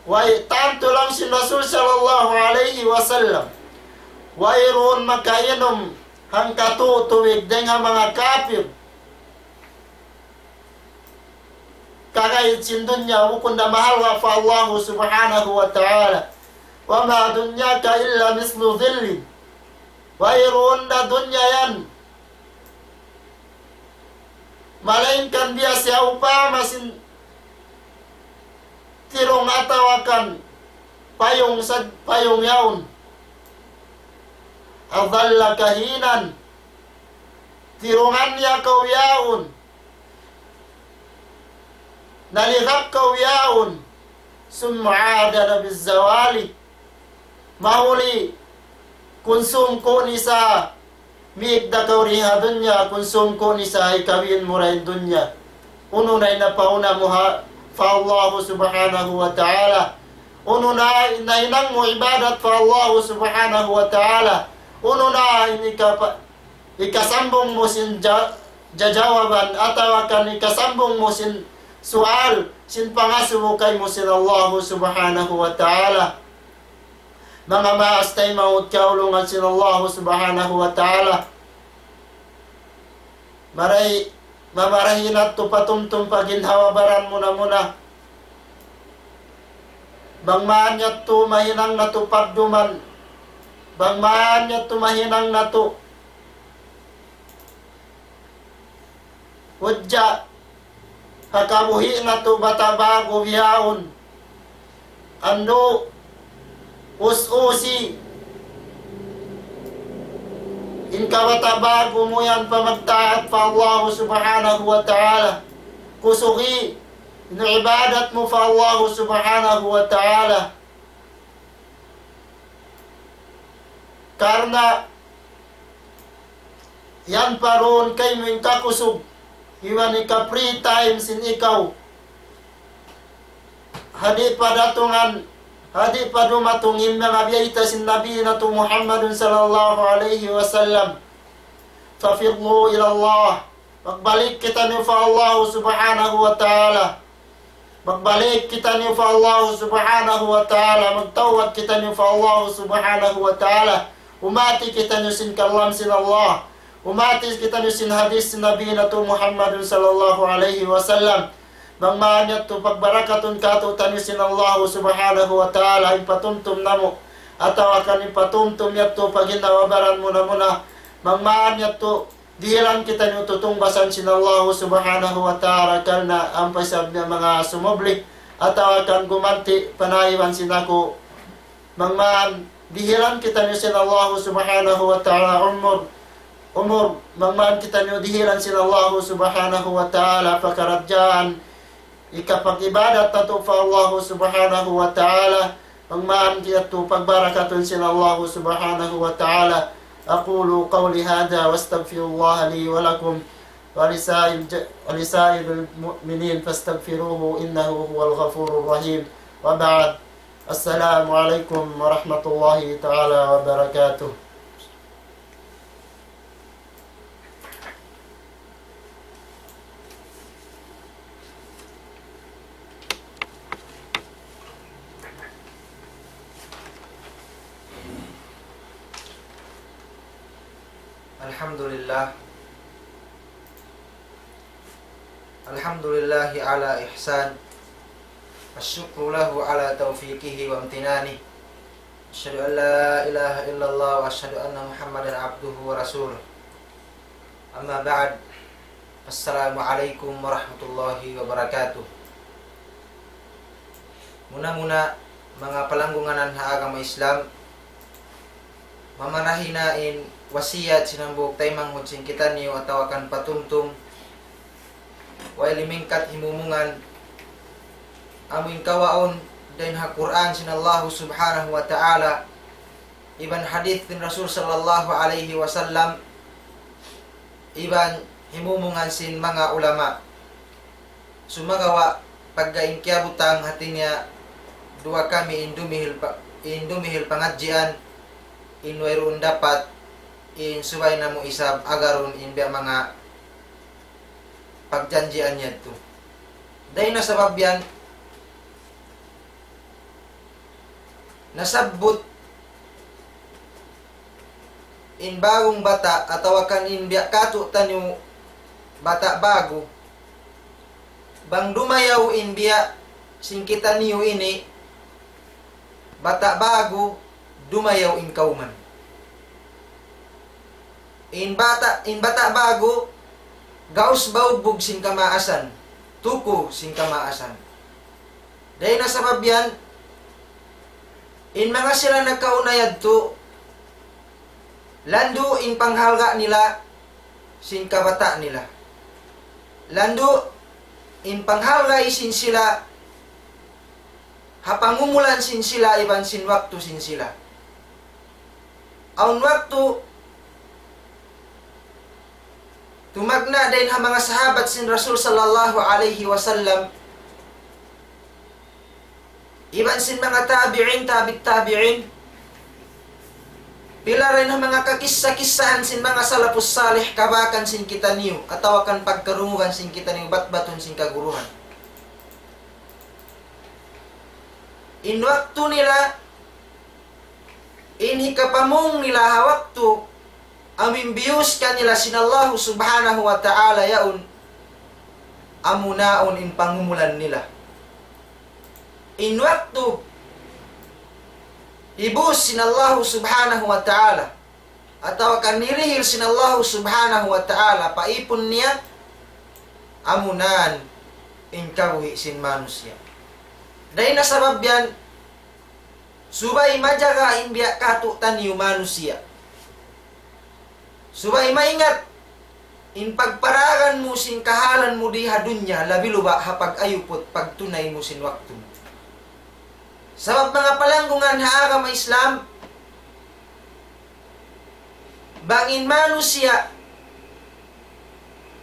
Way, tantu laung sin Rasul sallallahu alayhi wasallam, wayruun makainum hangkatu' tubig dayn ha manga kapir. Kagayut sin dunya, bukun da mahalga' pa Allah Subhanahu wa Ta'ala. وما دنياك إلا مثل ظل. Wayruun da dunya yan Malaingkan biya' siya upama sin tirung atawa kan payung sad payung yaun. أظلك حينا, tirungan niya kaw yaun, naligap kaw yaun, ثم عادنا بالزوال, mahuli kunsum ku ni sa, migda kaw di ha dunya, kunsum ku ni sa hikawin mu ra in dunya. Unu na in napauna mu ha, pa Allahu Subhanahu wa Ta'ala? Unu na in nahinang mu ibadat pa Allahu Subhanahu wa Ta'ala? Unu na in ikapa-, ikasambung mu sin ja-, jajawaban atawa kan ikasambung mu sin sual, sin pangasubu kaymu sin Allahu Subhanahu wa Ta'ala? Manga maas taymanghud kiyaulungan sin Allahu Subhanahu wa Ta'ala. Mari, mamarahi natu' patumtum pa ginhawa-baran muna-muna. Bang man yadtu mahinang natu' padduman. Bang man yadtu mahinang natu' hujja. Ha kabuhi' natu' bata' ba'gu bihaun. Andu', us-usi in kabata' ba'gu mu yan pa magtaat pa Allahu Subhanahu wa Ta'ala. Kusugi in ibadat mu pa Allahu Subhanahu wa Ta'ala. Karna' yan pa duun kaymu in kakusug, iban in ka-free time sin ikaw. Ha di' pa datungan, ha di' pa dumatung in manga biyayta' sin Nabi natu' Muhammadun sallallahu alayhi wasallam. ففروا إلى الله. Magbalik kitaniyu pa Allahu Subhanahu wa Ta'ala. Magbalik kitaniyu pa Allahu Subhanahu wa Ta'ala. Magtawbat kitaniyu pa Allahu Subhanahu wa Ta'ala. Umati kitaniyu sin kalam sin Allah. Umati kitaniyu sin hadith sin Nabi natu' Muhammadun sallallahu alayhi wasallam. Bang man yadtu pagbarakatun kātu'niyu sin Allahu Subhanahu wa Ta'ala, in patumtum namu', atawa kan in patumtum yadtu pa ginhawa-baran muna-muna. Bang man yadtu dihilan kitaniyu tutungbasan sin Allahu Subhanahu wa Ta'ala, karna' ampa isab niya manga sumubli, atawa kan gumanti' panaiban sin aku. Bang man dihilan kitaniyu sin Allahu Subhanahu wa Ta'ala umur, umur, bang man kitaniyu dihilan sin Allahu Subhanahu wa Ta'ala pakaradjaan, ikapag-ibadat natu' pa Allahu Subhanahu wa Ta'ala, bang man yadtu pagbarakatun sin Allahu Subhanahu wa Ta'ala. أقول قولي هذا وأستغفر الله لي ولكم ولسائر الج-، ولسائر المؤمنين فاستغفروه إنه هو الغفور الرحيم. وبعد. السلام عليكم ورحمة الله تعالى وبركاته. الحمد لله. الحمد لله على إحسان. الشكر له على توفيقه وامتنانه. أشهد أن لا إله إلا الله وأشهد أن محمدا عبده ورسوله. أما بعد. السلام عليكم ورحمة الله وبركاته. Muna-muna, manga palanggungan ha agama Islam, mamarahi na in wasiyat sin hambuuk taymanghud sin kitaniyu atawa kan patumtum, way limingkat himumungan, amu in kawaun dayn ha Qur'an sin Allahu Subhanahu wa Ta'ala, iban hadith sin Rasul sallallahu alayhi wasallam, iban himumungan sin manga ulama. Sumagawa', pagga in kiyabutang hati niya duwa kami in dumihil pa-, in dumihil pangadjian, in wayruun dapat, in subay namu' isab agarun in biya' manga pagjanjian yadtu. Dayn ha sabab yan, nasabbut in bāgun bata' atawa kan in biya' kātu'niyu bata' bāgu. Bang dumayaw in biya' sin kitaniyu ini, bata' bāgu, dumayaw in kawman. In bata', in bata' bāgu, gaus baugbug sin kamaasan, tuku sin kamaasan. Dayn ha sabab yan, in manga sila nakauna yadtu, landu' in panghalga' nila sin kabata' nila. Landu' in panghalga' sin sila ha pangumulan sin sila iban sin waktu sin sila. Awn waktu, tumagna' dayn ha manga sahabat sin Rasul sallallahu alayhi wasallam, iban sin manga tabi'in, tabi't tabi'in, pila dayn ha manga kakissa-kissahan sin manga salafus salih, kabakan sin kitaniyu, atawa kan pagkarungugan sin kitaniyu, batbatun sin kaguruhan. In waktu nila, in hikapamung nila ha waktu amu in biyus kanila sin Allahu Subhanahu wa Ta'ala yaun, amu na yaun in pangumulan nila. In waktu hibus sin Allahu Subhanahu wa Ta'ala, atawa kan hirihil sin Allahu Subhanahu wa Ta'ala pa ipun niya, amu na yan in kabuhi' sin manusiya'. Dayn ha sabab yan, subay majaga in biya' katu'taniyu manusiya'. Subay maingat in pagparagan mu sin kahalan mu di ha dunya, labi luba' ha pag-ayuput, pagtunay mu sin waktu mu. Sabab manga palanggungan ha agama Islam, bang in manusiya',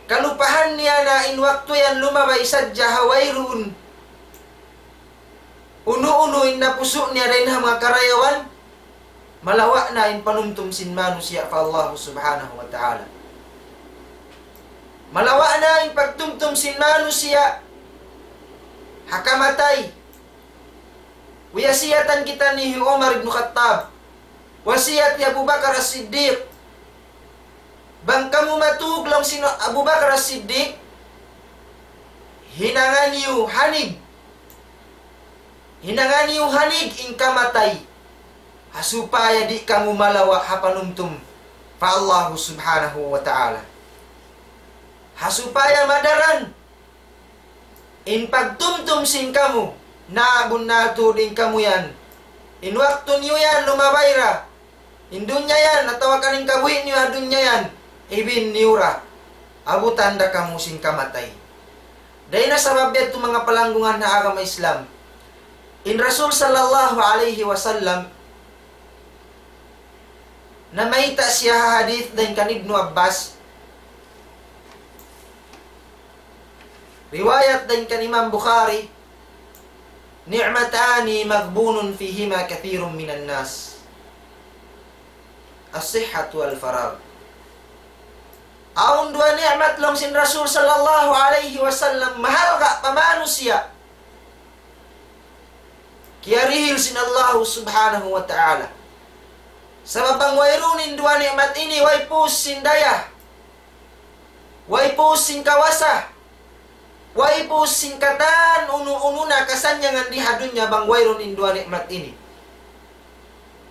kalupahan niya na in waktu yan lumabay sadja ha wayruun unu-unu in napusu' niya dayn ha manga karayawan, malawa' na in panumtum sin manusiya' pa Allah Subhanahu wa Ta'ala. Malawa' na in pagtumtum sin manusiya' ha kamatay. Wiyasiyatan kita ni hi Umar ibn Khattab. Wasiyat hi Abu Bakar As-Siddiq. Bang kamu matug laung sin Abu Bakar As-Siddiq, hinanga niyu hanig. Hinanga niyu hanig in kamatay. Ha supaya di' kamu malawa' ha panumtum pa Allahu Subhanahu wa Ta'ala. Ha supaya madaran in pagtumtum sin kamu, na bunnal tuud in kamu yan. In waktu niyu yan lumabay ra. In dunya yan, atawa kan in kabuhi' niyu ha dunya yan, hibin niyu ra. Abutan da kamu sin kamatay. Dayn ha sabab yadtu manga palanggungan ha agama Islam. In Rasul sallallahu alayhi wasallam, namayta' siya ha hadith dayn kan Ibnu Abbas, riwayat dayn kan Imam Bukhari, نعمتان مغبون فيهما كثير من الناس الصحة والفراغ. Awn duwa ni'mat laung sin Rasul sallallahu alayhi wasallam, mahalga' pa manusiya'. Kiyarihil sin Allahu Subhanahu wa Ta'ala. Sabab bang wayruun in duwa ni'mat ini, way puus sin daya, way puus sin kawasa, way puus sin katan unu-unu na kasannyangan di ha dunya bang wayruun in duwa ni'mat ini.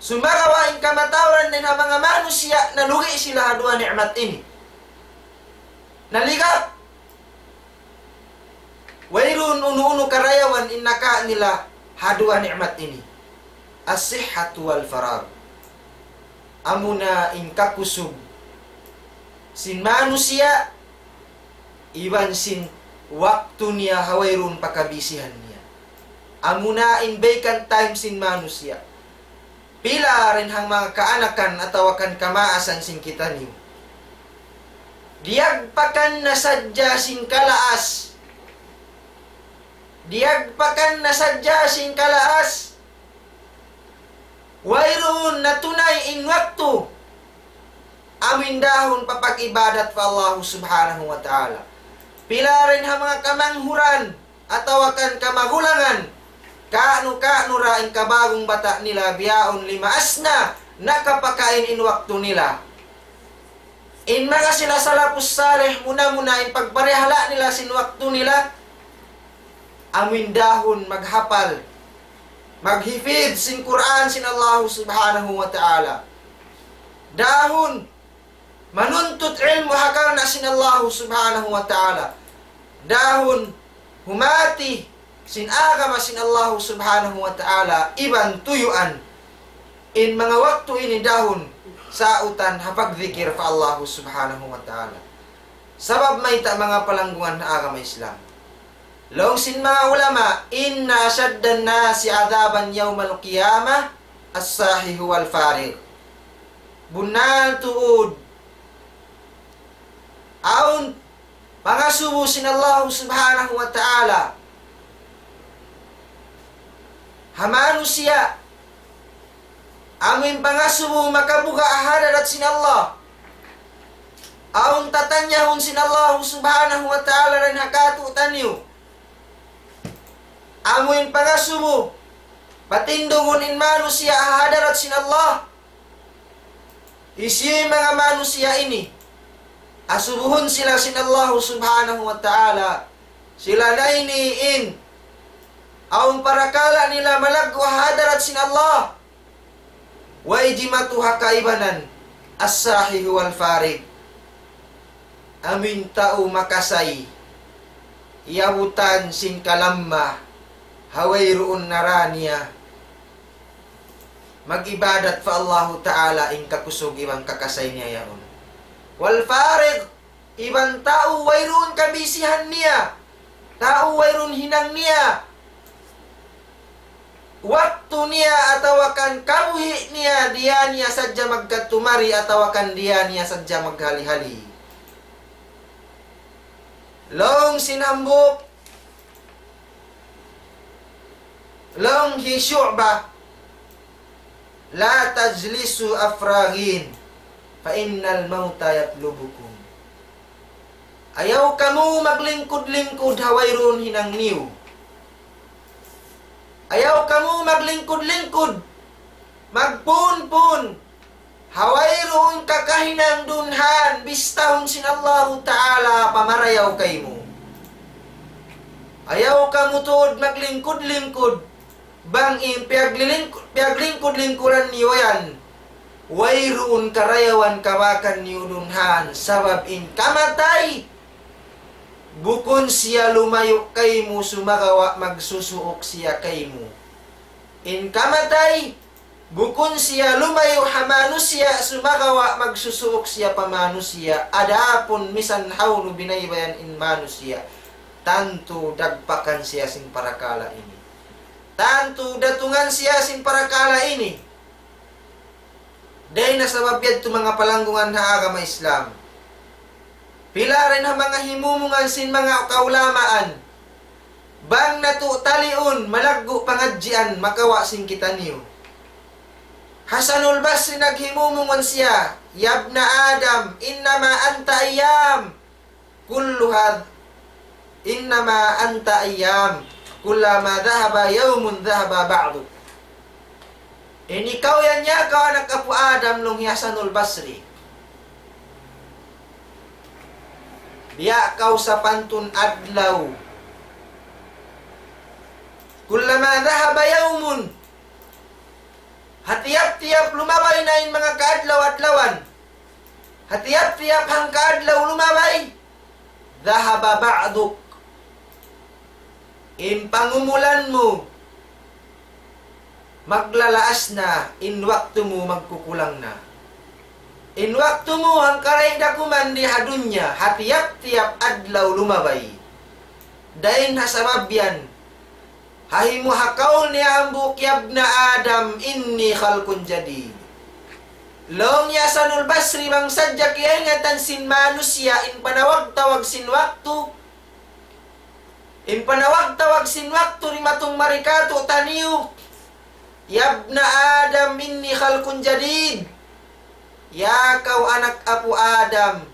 Sumagawa' in kamatauran dayn ha manga manusiya', nalugi' sila ha duwa ni'mat ini. Naligap. Wayruun unu-unu karayawan in nakaa' nila ha duwa ni'mat ini. الصحة والفراغ. Amuna in kakusug sin manusiya', iban sin waktu niya ha wayruun pa kabisihan niya. Amuna in vacant time sin manusiya'. Pila dayn ha manga kaanakan atawa kan kamaasan sin kitaniyu, diyagpakan na sadja sin kalaas. Diyagpakan na sadja sin kalaas. Wayruun natunay in waktu amu in dahun pa pag-ibadat pa Allah Subhanahu wa Ta'ala. Pila dayn ha manga kamanghuran atawa kan kamagulangan, kaanu-kaanu ra in kabagung bata' nila bihaun limaas na, nakapakain in waktu nila. In manga sila salafus salih, muna-muna in pagparihala' nila sin waktu nila, amu in dahun maghapal, maghifdh sin Qur'an sin Allah Subhanahu wa Ta'ala. Dahun manuntut ilmu' ha karna' sin Allahu Subhanahu wa Ta'ala. Dahun humati sin agama sin Allahu Subhanahu wa Ta'ala iban tuyuan in manga waktu ini dahun sautan ha pagdikir pa Allahu Subhanahu wa Ta'ala. Sabab mayta' manga palanggungan ha agama Islam. Laung sin manga ulama, إن أشد الناس عذابا يوم القيامة الساهي والفارغ. Bunnal tuud. Awn pangasubu sin Allahu Subhanahu wa Ta'ala ha manusiya'. Amu in pangasubu makabuga' ha hadarat sin Allah. Awn tatanyahun sin Allahu Subhanahu wa Ta'ala dayn ha katu'niyu. Amu in pangasubu patindugun in manusiya' ha hadarat sin Allah. Hisiyu in manga manusiya' ini? Asubuhun sila sin Allahu Subhanahu wa Ta'ala. Sila na ini in awn parakala' nila malaggu' ha hadarat sin Allah. Way jimatu ha kaibanan, الساهي والفارغ. Amu in tau makasay, iyabutan sin kalamma, ha wayruun nara niya mag-ibadat pa Allahu Ta'ala in kakusug iban kakasay niya yaun. والفارغ, iban tau wayruun kabisihan niya, tau wayruun hinang niya, waktu niya atawa kan kabuhi' niya, diya niya sadja magkatumari atawa kan diya niya sadja maghali-hali. Laung sin hambuuk, laung hi Shu'bah, لا تجلسوا أفراغين فإن الموت يطلبكم. Ayaw kamu maglingkud-lingkud ha wayruun hinang niyu. Ayaw kamu maglingkud-lingkud, magpuun-puun ha wayruun kakahinang dunhan bistahun sin Allahu Ta'ala pamarayaw kaymu. Ayaw kamu tuud maglingkud-lingkud, bang in piyaglilingkud, piyaglingkud-lingkuran niyu yan, wayruun karayawan kabakan niyu dunhan, sabab in kamatay, bukun siya lumayu' kaymu sumagawa' magsusuuk siya kaymu. In kamatay, bukun siya lumayu' ha manusiya' sumagawa' magsusuuk siya pa manusiya'. Adapun misan hawnu binaybayan in manusiya', tantu dagpakan siya sin parakala' ini. Tantu datungan siya sin parakala' ini. Dayn ha sabab yadtu manga palanggungan ha agama Islam. Pila dayn ha manga himumungan sin manga kaulamaan. Bang natu' taliun, malaggu' pangadjian, makawa' sin kitaniyu. Hasanul Basri naghimumungan siya, يا ابن آدم إنما أنت أيام كلها إنما أنت أيام كلما ذهب يوم ذهب بعضك. In ikaw yan ya kaw anak apu' Adam, laung hi Hasanul Basri. Biya' kaw sapantun adlaw. كلما ذهب يوم. Ha tiyap-tiyap lumabay na in manga kaadlaw-adlawan. Ha tiyap-tiyap hangkaadlaw lumabay. ذهب بعضك. In pangumulan mu, maglalaas na, in waktu mu magkukulang na. In waktu mu hangkaray da kuman di ha dunya, ha tiyap-tiyap adlaw lumabay. Dayn ha sabab yan, ha himu ha kaul niya hambuuk, يا ابن آدم إني خلق جديد. Laung hi Hasanul Basri, bang sadja kiyaingatan sin manusiya' in panawag-tawag sin waktu, in panawag-tawag sin waktu dimatung mari kātu'niyu, يا ابن آدم إني خلق جديد. Ya kaw anak apu' Adam,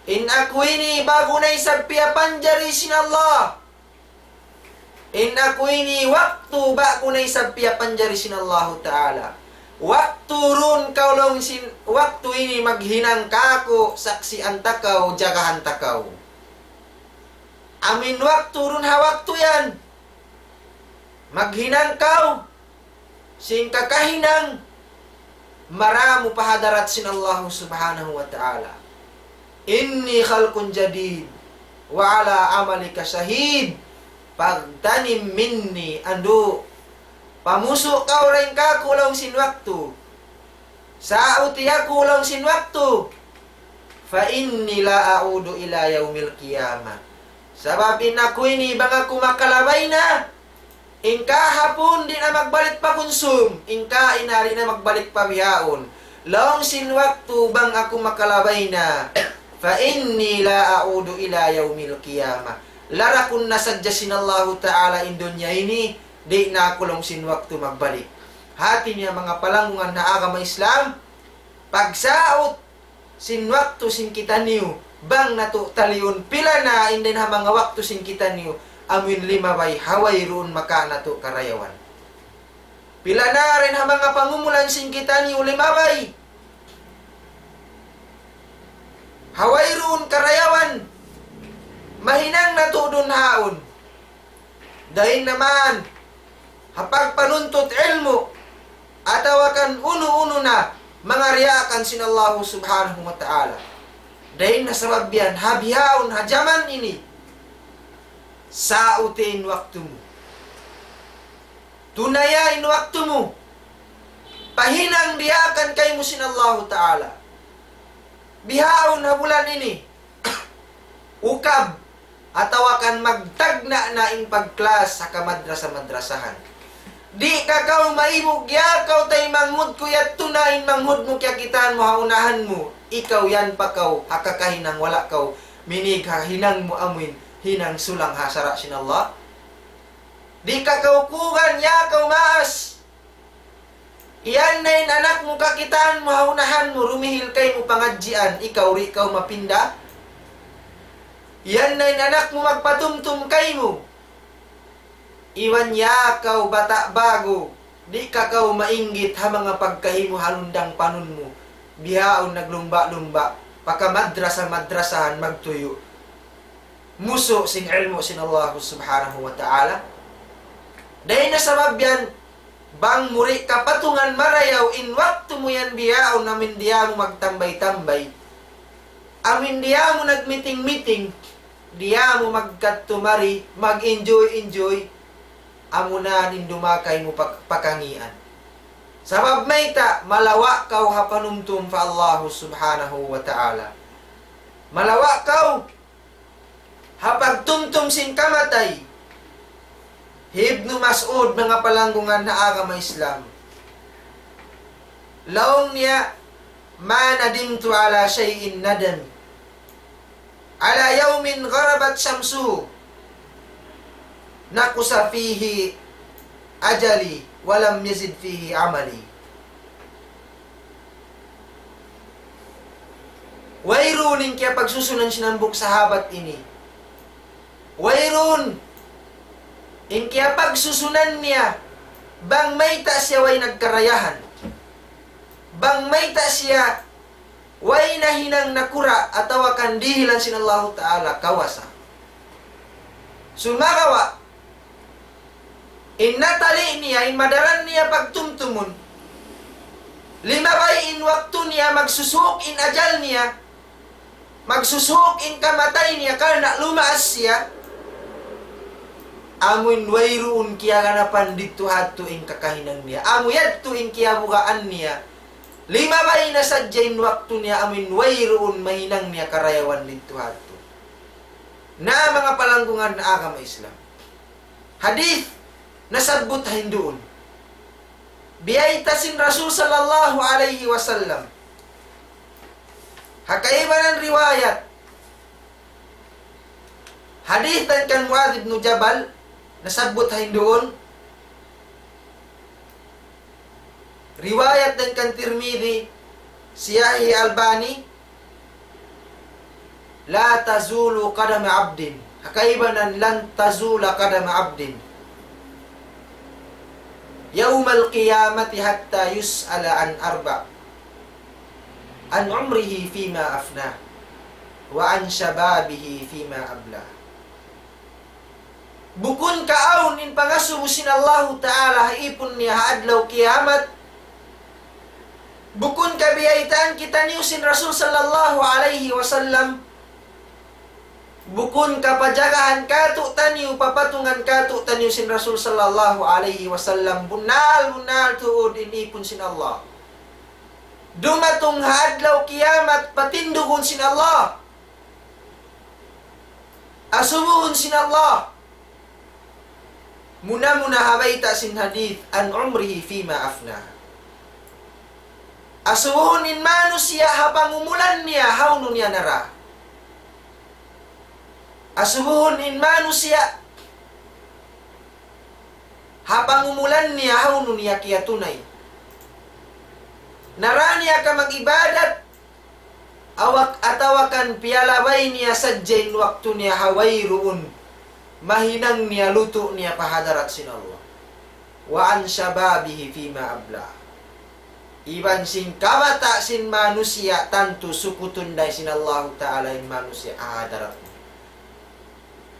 in aku ini ba'gu na isab piyapanjari sin Allah. In aku ini waktu ba'gu na isab piyapanjari sin Allahu Ta'ala. Waktu duun kaw laung sin, waktu ini maghinang kāku', saksian ta kaw, jagahan ta kaw. Amu in waktu duun ha waktu yan. Maghinang kaw sin kakahinang maramu pa hadarat sin Allahu Subhanahu wa Ta'ala. إني خلق جديد وعلى عملك شهيد فاغتنم مني. Andu', pamusu' kaw dayn kāku' laung sin waktu. Sauti aku laung sin waktu. فإني لا أعود إلى يوم القيامة. Sabab in aku ini bang aku makalabay na, in kahapun di' na magbalik pa kunsum, in kaina di' na magbalik pa bihaun. Laung sin waktu bang aku makalabay na, فإني لا أعود إلى يوم القيامة. Larakun na sadja sin Allahu Ta'ala in dunya ini, di' na aku laung sin waktu magbalik. Hati niya manga palanggungan ha agama Islam, pagsaut sin waktu sin kitaniyu, bang natu' taliun pila na in dayn ha manga waktu sin kitaniyu, amuin limabay ha wayruun makaan natu' karayawan. Pila na dayn ha manga pangumulan sin kitaniyu limabay ha wayruun karayawan, mahinang natu' duun haun. Dayn na man ha pagpanuntut ilmu', atawa kan unu-unu na manga diyaakan sin Allahu Subhanahu wa Ta'ala. Dayn na sabab yan, ha bihaun ha jaman ini, sauti in waktu mu. Tunaya in waktu mu. Pahinang diyaakan kaymu sin Allahu Ta'ala. Bihaun ha bulan ini, ukab, atawa kan magtagna' na in pag-class ha kamadrasa-madrasahan. Di' ka kaw maibug, ya kaw taymanghud ku, yadtu na in manghud mu kiyakitaan mu ha unahan mu. Ikaw yan pa kaw, ha kakahinang wala' kaw minig ha hinang mu amuin hinang sulang ha sara' sin Allah. Di' ka kaw kugan, ya kaw maas. Yan na in anak mu kakitaan mu ha unahan mu, rumihil kaymu pangadjian, ikaw di' kaw mapinda. Yan na in anak mu magpatumtum kaymu. Iban ya kaw bata' ba'gu, di' ka kaw mainggit ha manga pagkahi mu ha lundang panun mu. Bihaun naglumba'-lumba', pa kamadrasa-madrasahan magtuyu'. Musu' sin ilmu' sin Allahu Subhanahu wa Ta'ala. Dayn na sabab yan, bang mu di' kapatungan marayaw in waktu mu yan bihaun, amuin diya mu magtambay-tambay, amuin diya mu nagmiting-miting, diya mu magkadtu-mari, mag-enjoy-enjoy, amuna in dumakay mu pak-, pakangian. Sabab mayta', malawa' kaw ha panumtum pa Allahu Subhanahu wa Ta'ala. Malawa' kaw ha pagtumtum sin kamatay. Hi Ibnu Mas'ud, manga palanggungan ha agama Islam, laung niya, ما ندمت على شيء ندم على يوم غربت شمسه نقص فيه أجلي ولم يزد فيه عملي. Wayruun in kiyapagsusunan sin hambuuk sahabat ini. Wayruun in kiyapagsusunan niya, bang mayta' siya way nagkarayahan. Bang mayta' siya way nahinang nakura' atawa kan dihilan sin Allahu Ta'ala kawasa. Sumagawa', in natali niya, in madaran niya pagtumtumun, limabay in waktu niya, magsusuuk in ajal niya, magsusuuk in kamatay niya, karna' lumaas siya, amuin wayruun kiyaganapan didtu hadtu in kakahinang niya. Amu yadtu in kiyabugaan niya. Limabay na sadja in waktu niya, amuin wayruun mahinang niya karayawan didtu hadtu. Na manga palanggungan ha agama Islam. Hadith nasabbut ha hinduun. Biyayta' sin Rasul sallallahu alayhi wasallam. Ha kaibanan riwayat, hadith dayn kan Muadh ibn Jabal, nasabbut ha hinduun. Riwayat dayn kan Tirmidhi, siyahih Albani, لا تزول قدم عبد. Ha kaibanan, لن تزول قدم عبد يوم القيامة حتى يسأل عن أربع: عن عمره فيما أفناه، وعن شبابه فيما أبلاه. Bukun kaawn in pangasubu sin Allahu Ta'ala ha ipun niya ha adlaw kiyamat, Bukun kabiyaytaan kitaniyu sin Rasul sallallahu alayhi wasallam. Bukun kapajagahan katu'taniyu, papatungan katu'taniyu sin Rasul sallallahu alayhi wasallam. Bunnal, bunnal tuud in ipun sin Allah. Dumatung ha adlaw kiyamat, patindugun sin Allah. Asubuhun sin Allah. Muna-muna ha bayta' sin hadith, عن عمره فيما أفناه. Asubuhun in manusiya' ha pangumulan niya, hawnu niya nara. Asubuhun in manusiya' ha pangumulan niya, hawnu niya kiyatunay. Nara niya ka mag-ibadat, awak atawa kan piyalabay niya sadja in waktu niya ha wayruun mahinang niya lutu' niya pa hadarat sin Allah. وعن شبابه فيما أبلاه. Iban sin kabata' sin manusiya' tantu sukutun da isab sin Allahu Ta'ala in manusiya' ha hadarat niya.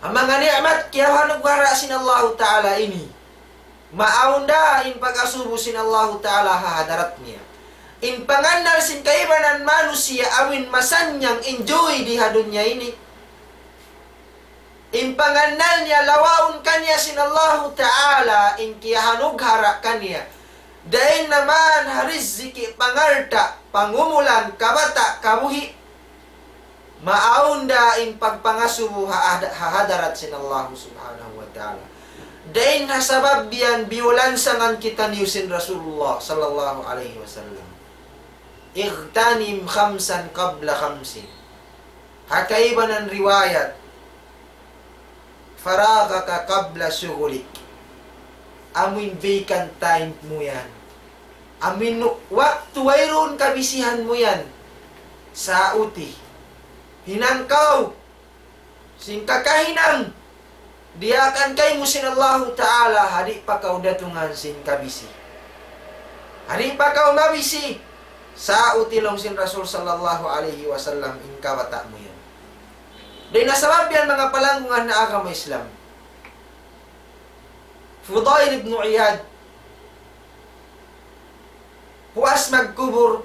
Amu in manga ni'mat kiyahanugara' sin Allahu Ta'ala ini. Maawn da in pag-asubu sin Allahu Ta'ala ha hadarat niya. In pangannal sin kaibanan manusiya' awn masannyang enjoy di ha dunya ini. In pangannal niya lawaun kaniya sin Allahu Ta'ala in kiyahanugara' kaniya. Dayn naman ha riziki, pangalta', pangumulan, kabata', kabuhi'. Maawn da in pagpangasubu ha, ha hadarat sin Allah subhanahu wa ta'ala. Dayn ha sabab yan biyulansangan kitaniyu sin Rasulullah sallallahu alayhi wasallam. اغتنم خمسا قبل خمس. Ha kaibanan riwayat, فراغك قبل شغلك. Amu in vacant time mu yan. Amu in waktu wayruun kabisihan mu yan. Sauti. Hinang kaw sin kakahinang diyaakan kaymu sin Allahu Ta'ala, ha di' pa kaw datungan sin kabisi. Ha di' pa kaw mabisi, sauti laung sin Rasul sallallahu alayhi wasallam in kabata' mu yan. Dayn ha sabab yan manga palanggungan ha agama Islam. Fudail ibn Iyad, puas magkubul,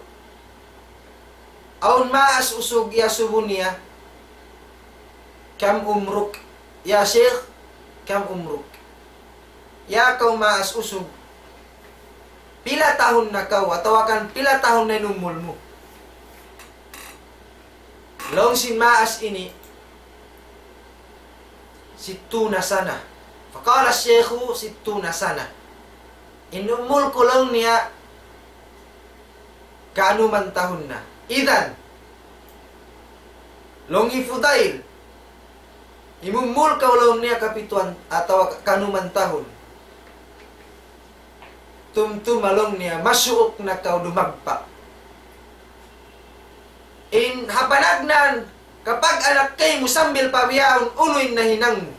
awn maas usug iyasubu niya, كم عمرك يا شيخ؟ كم عمرك؟ Ya kaw maas usug, pila tahun na kaw, atawa kan pila tahun na in umul mu? Laung sin maas ini, ستون سنة. فقال الشيخ: ستون سنة. In umul ku laung niya, kanuman tahun na. Idhan, laung hi Fudail, imumul kaw laung niya kapituan atawa kanuman tahun. Tumtuma laung niya, masuuk na kaw dumagpak. In ha panagnaan, kapag-anak kaymu sambil pa bihaun, unu in nahinang mu?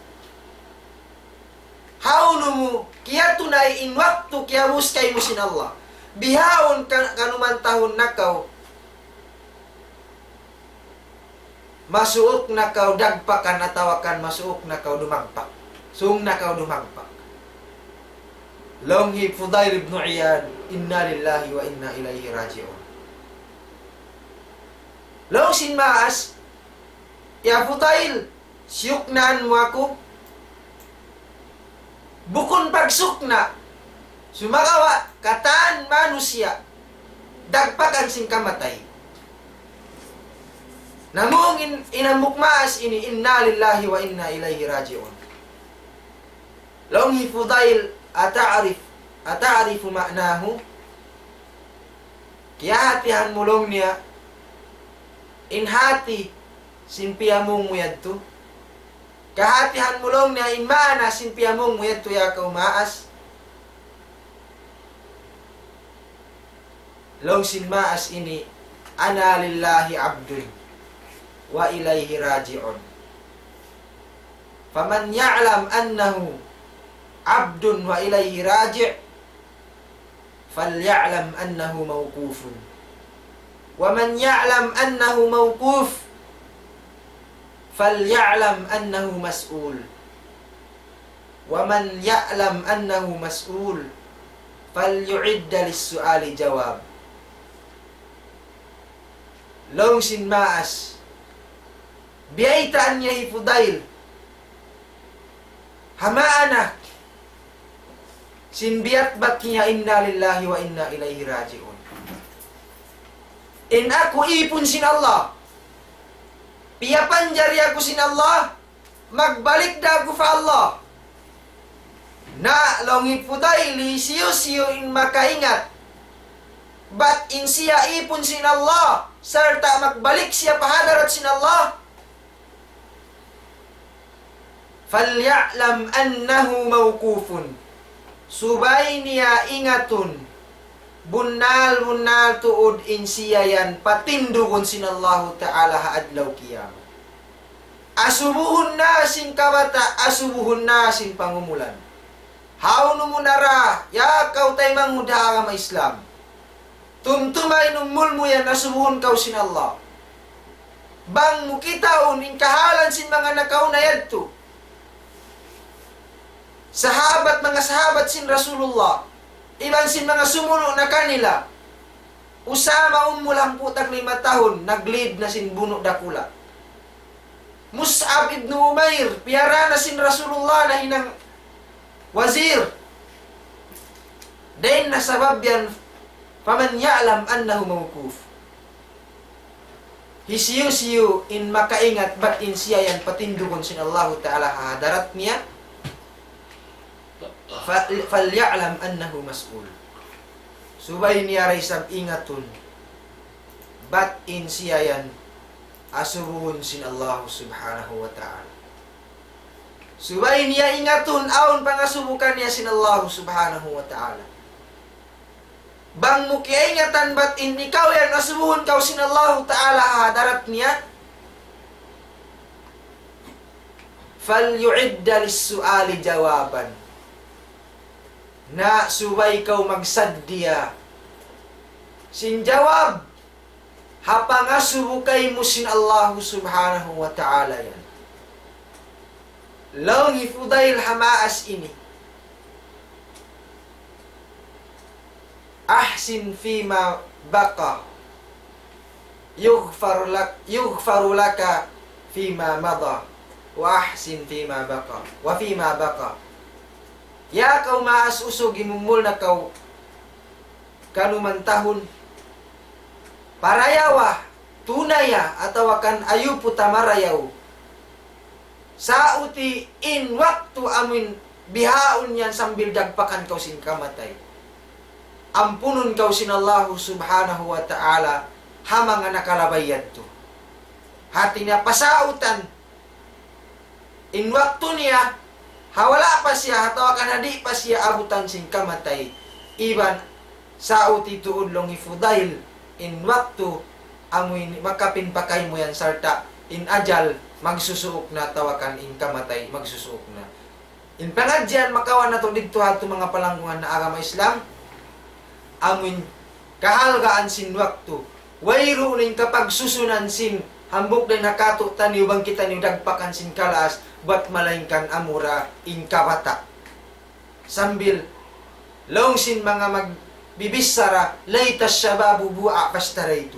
Hawnu mu kiyatunay in waktu kiyabus kaymu sin Allah? Bihaun ka, kanuman tahun na kaw, masuuk na kaw dagpakan atawa kan masuuk na kaw dumagpak. Sung na kaw dumagpak. Laung hi Fudail ibn Iyad, إنا لله وإنا إليه راجعون. Laung sin maas, ya Fudail, siyuknaan mu aku? Bukun pagsukna', sumagawa' katan manusiya' dagpakan sin kamatay. Namung in, in hambuuk maas ini, إنا لله وإنا إليه راجعون. Laung hi Fudail, أتعرف، أتعرف معناه؟ Kiyahatihan mu laung niya in hati sin piyamung mu yadtu? Kahatihan mu laung niya in maana sin piyamung mu yadtu ya kaw maas? Laung sin maas ini, أنا لله عبد وإليه راجع. فمن يعلم أنه عبد وإليه راجع، فليعلم أنه موقوف. ومن يعلم أنه موقوف، فليعلم أنه مسؤول. ومن يعلم أنه مسؤول، فليعد للسؤال جواب. Laung sin maas, biyaytaan niya hi Fudail ha ma anak sin biyatbat niya, "Inna lillahi wa inna ilayhi raji'un." In aku ipun sin Allah. Piyapanjari aku sin Allah, magbalik da aku pa Allah. Na laung hi Fudail, hisiyu-siyu in makaingat bat in siya ipun sin Allah, sarta' magbalik siya pa hadarat sin Allah, فليعلم أنه موقوف. Subay niya ingatun, bunnal-bunnal tuud in siya yan patindugun sin Allahu Ta'ala ha adlaw kiyamat. Asubuhun na sin kabata', asubuhun na sin pangumulan. Hawnu mu na ra, ya kaw taymanghud ha agama Islam. Tumtuma in umul mu yan, asubuhun kaw sin Allah. Bang mu kitaun in kahalan sin manga nakauna yadtu. Sahabat, manga sahabat sin Rasulullah, iban sin manga sumunu' na kanila. Usama umul hangpu' tag lima tahun, nag-lead na sin bunu' dakula'. Mus'ab ibn Umair, piyara na sin Rasulullah nahinang wazir. Dayn ha sabab yan, فمن يعلم أنه موقوف. Hisiyu-siyu in makaingat bat in siya yan patindugun sin Allahu Ta'ala ha hadarat niya, ف-, فليعلم أنه مسؤول. Subay niya da isab ingatun bat in siya yan asubuhun sin Allahu Subhanahu wa Ta'ala. Subay niya ingatun awn pangasubu kaniya sin Allahu Subhanahu wa Ta'ala. Bang mu kiyaingatan bat in ikaw yan asubuhun kaw sin Allahu Ta'ala ha hadarat niya, فليعد للسؤال جوابا. Na subay kaw magsaddiya sin jawab ha pangasubu kaymu sin Allahu Subhanahu wa Ta'ala yan. Laung hi Fudail ha maas ini, أحسن فيما بقى يغفر لك، يغفر لك فيما مضى وأحسن فيما بقى، وفيما بقى. Ya kaw maas, usug imumul na kaw kanuman tahun, parayawa, tunaya, atawa kan ayupu ta marayaw. Sauti in waktu amuin bihaun yan sambil dagpakan kaw sin kamatay. Ampunun kaw sin Allahu Subhanahu wa Ta'ala ha manga nakalabay yadtu. Hati niya pasautan in waktu niya, ha wala' pa siya, atawa kan ha di' pa siya abutan sin kamatay. Iban sauti tuud laung hi Fudail, in waktu amuin makapin pa kaymu yan sarta' in ajal magsusuuk na atawa kan in kamatay magsusuuk na. In pangadjian makawa' natu' didtu ha yadtu manga palanggungan ha agama Islam, amuin kahalgaan sin waktu. Wayruun in kapagsusunan sin hambuuk dayn ha katu'niyu bang kitaniyu dagpakan sin kalaas, bat malaingkan amura in kabata'. Sambil laung sin manga magbibichara, ليت الشباب بوعا فاشتريت.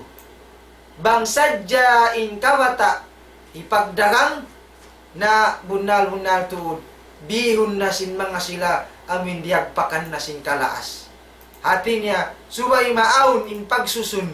Bang sadja in kabata' hipagdagang, na bunnal-bunnal tuud, bihun na sin manga sila amuin diyagpakan na sin kalaas. Hati niya, subay maawn in pagsusun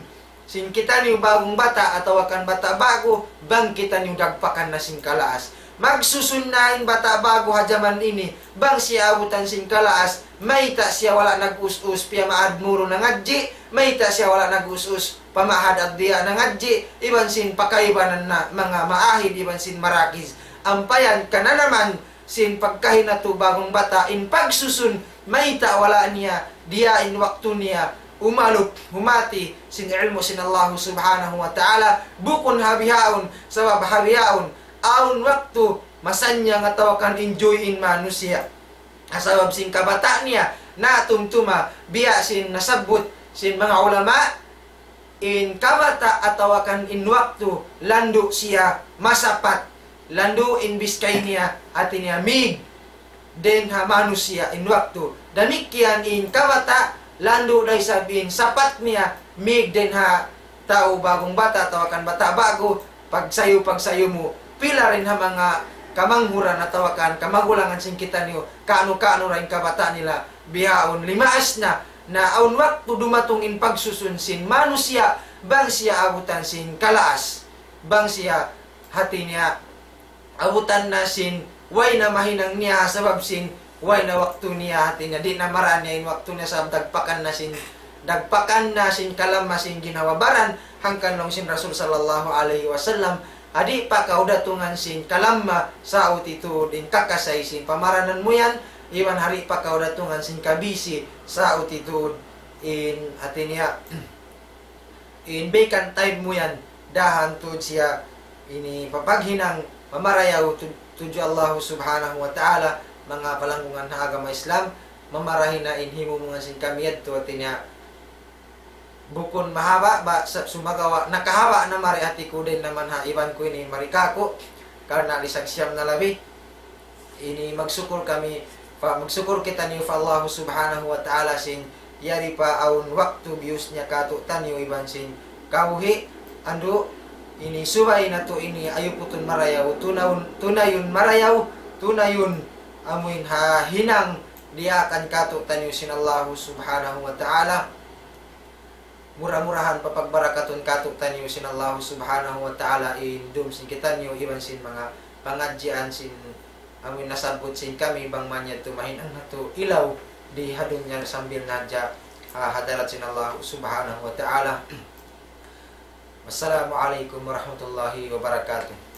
sin kitaniyu ba'gu bata' atawa kan bata' ba'gu, bang kitaniyu dagpakan na sin kalaas. Magsusun na in bata' ba'gu ha jaman ini, bang siya abutan sin kalaas, mayta' siya wala' nag-us-us piyamaad Moro nangadji', mayta' siya wala' nag-us-us pamaad Ad-Diya nangadji', iban sin pakaibanan na manga maahid, iban sin marakiz. Ampa yan kananaman sin pagkahi natu' ba'gu bata', in pagsusun, mayta' wala' niya diya in waktu niya umalup, humati sin ilmu' sin Allahu Subhanahu wa Ta'ala, bukun ha bihaun, sabab ha bihaun, awn waktu masannyang atawa kan enjoy in manusiya'. Ha sabab sin kabata' niya, na tumtuma, biya' sin nasabbut sin manga ulama, in kabata' atawa kan in waktu, landu' siya masapat, landu' in biskay niya, hati niya mig dayn ha manusiya' in waktu. Damikkiyan in kabata', landu' da isab in sapat niya, mig dayn ha tau ba'gu bata' atawa kan bata' ba'gu, pagsayu-pagsayu mu, pila dayn ha manga kamanghuran atawa kan kamagulangan sin kitaniyu, kaunu-kaunu da in kabata' nila, bihaun limaas na, na awn waktu dumatung in pagsusun sin manusiya', bang siya abutan sin kalaas, bang siya hati niya abutan na sin way na mahinang niya, sabab sin way na waktu niya, hati niya di' na marā niya in waktu niya, sabab dagpakan na sin, dagpakan na sin kalamma sin ginhawa-baran, hangkan laung sin Rasul sallallahu alayhi wasallam, ha di' pa kaw datungan sin kalamma, saut tuud in kakasay sin pamaranan mu yan, iban ha di' pa kaw datungan sin kabisi, saut tuud in, hati niya, in vacant time mu yan, dahan tuud siya ini papaghinang mamarayaw tu-, tudju Allah subhanahu wa ta'ala, manga palanggungan ha agama Islam, mamarahi na in himumungan sin kami yadtu, hati niya, bukun mahaba', ba, sa-, sumagawa', nakahaba' na mari hati ku dayn naman ha iban ku ini mari kāku', karna' lisag siyam na labi. Ini magsukul kami, pa, magsukul kitaniyu pa Allah subhanahu wa ta'ala sin yari pa awn waktu biyus niya kātu'niyu iban sin kabuhi', andu', ini subay natu' ini ayuputun marayaw, tunayun, tunayun marayaw, tunayun amuin ha hinang diyaakan kātu'niyu sin Allah subhanahu wa ta'ala. Mura-murahan papagbarakatun kātu'niyu sin Allah subhanahu wa ta'ala in dum sin kitaniyu iban sin manga pangadjian sin amuin nasabbut sin kami, bang man yadtu mahinang natu' ilaw di ha dunya sambil na hadja ha hadarat sin Allah subhanahu wa ta'ala. Wassalamu alaykum warahmatullahi wabarakatuh.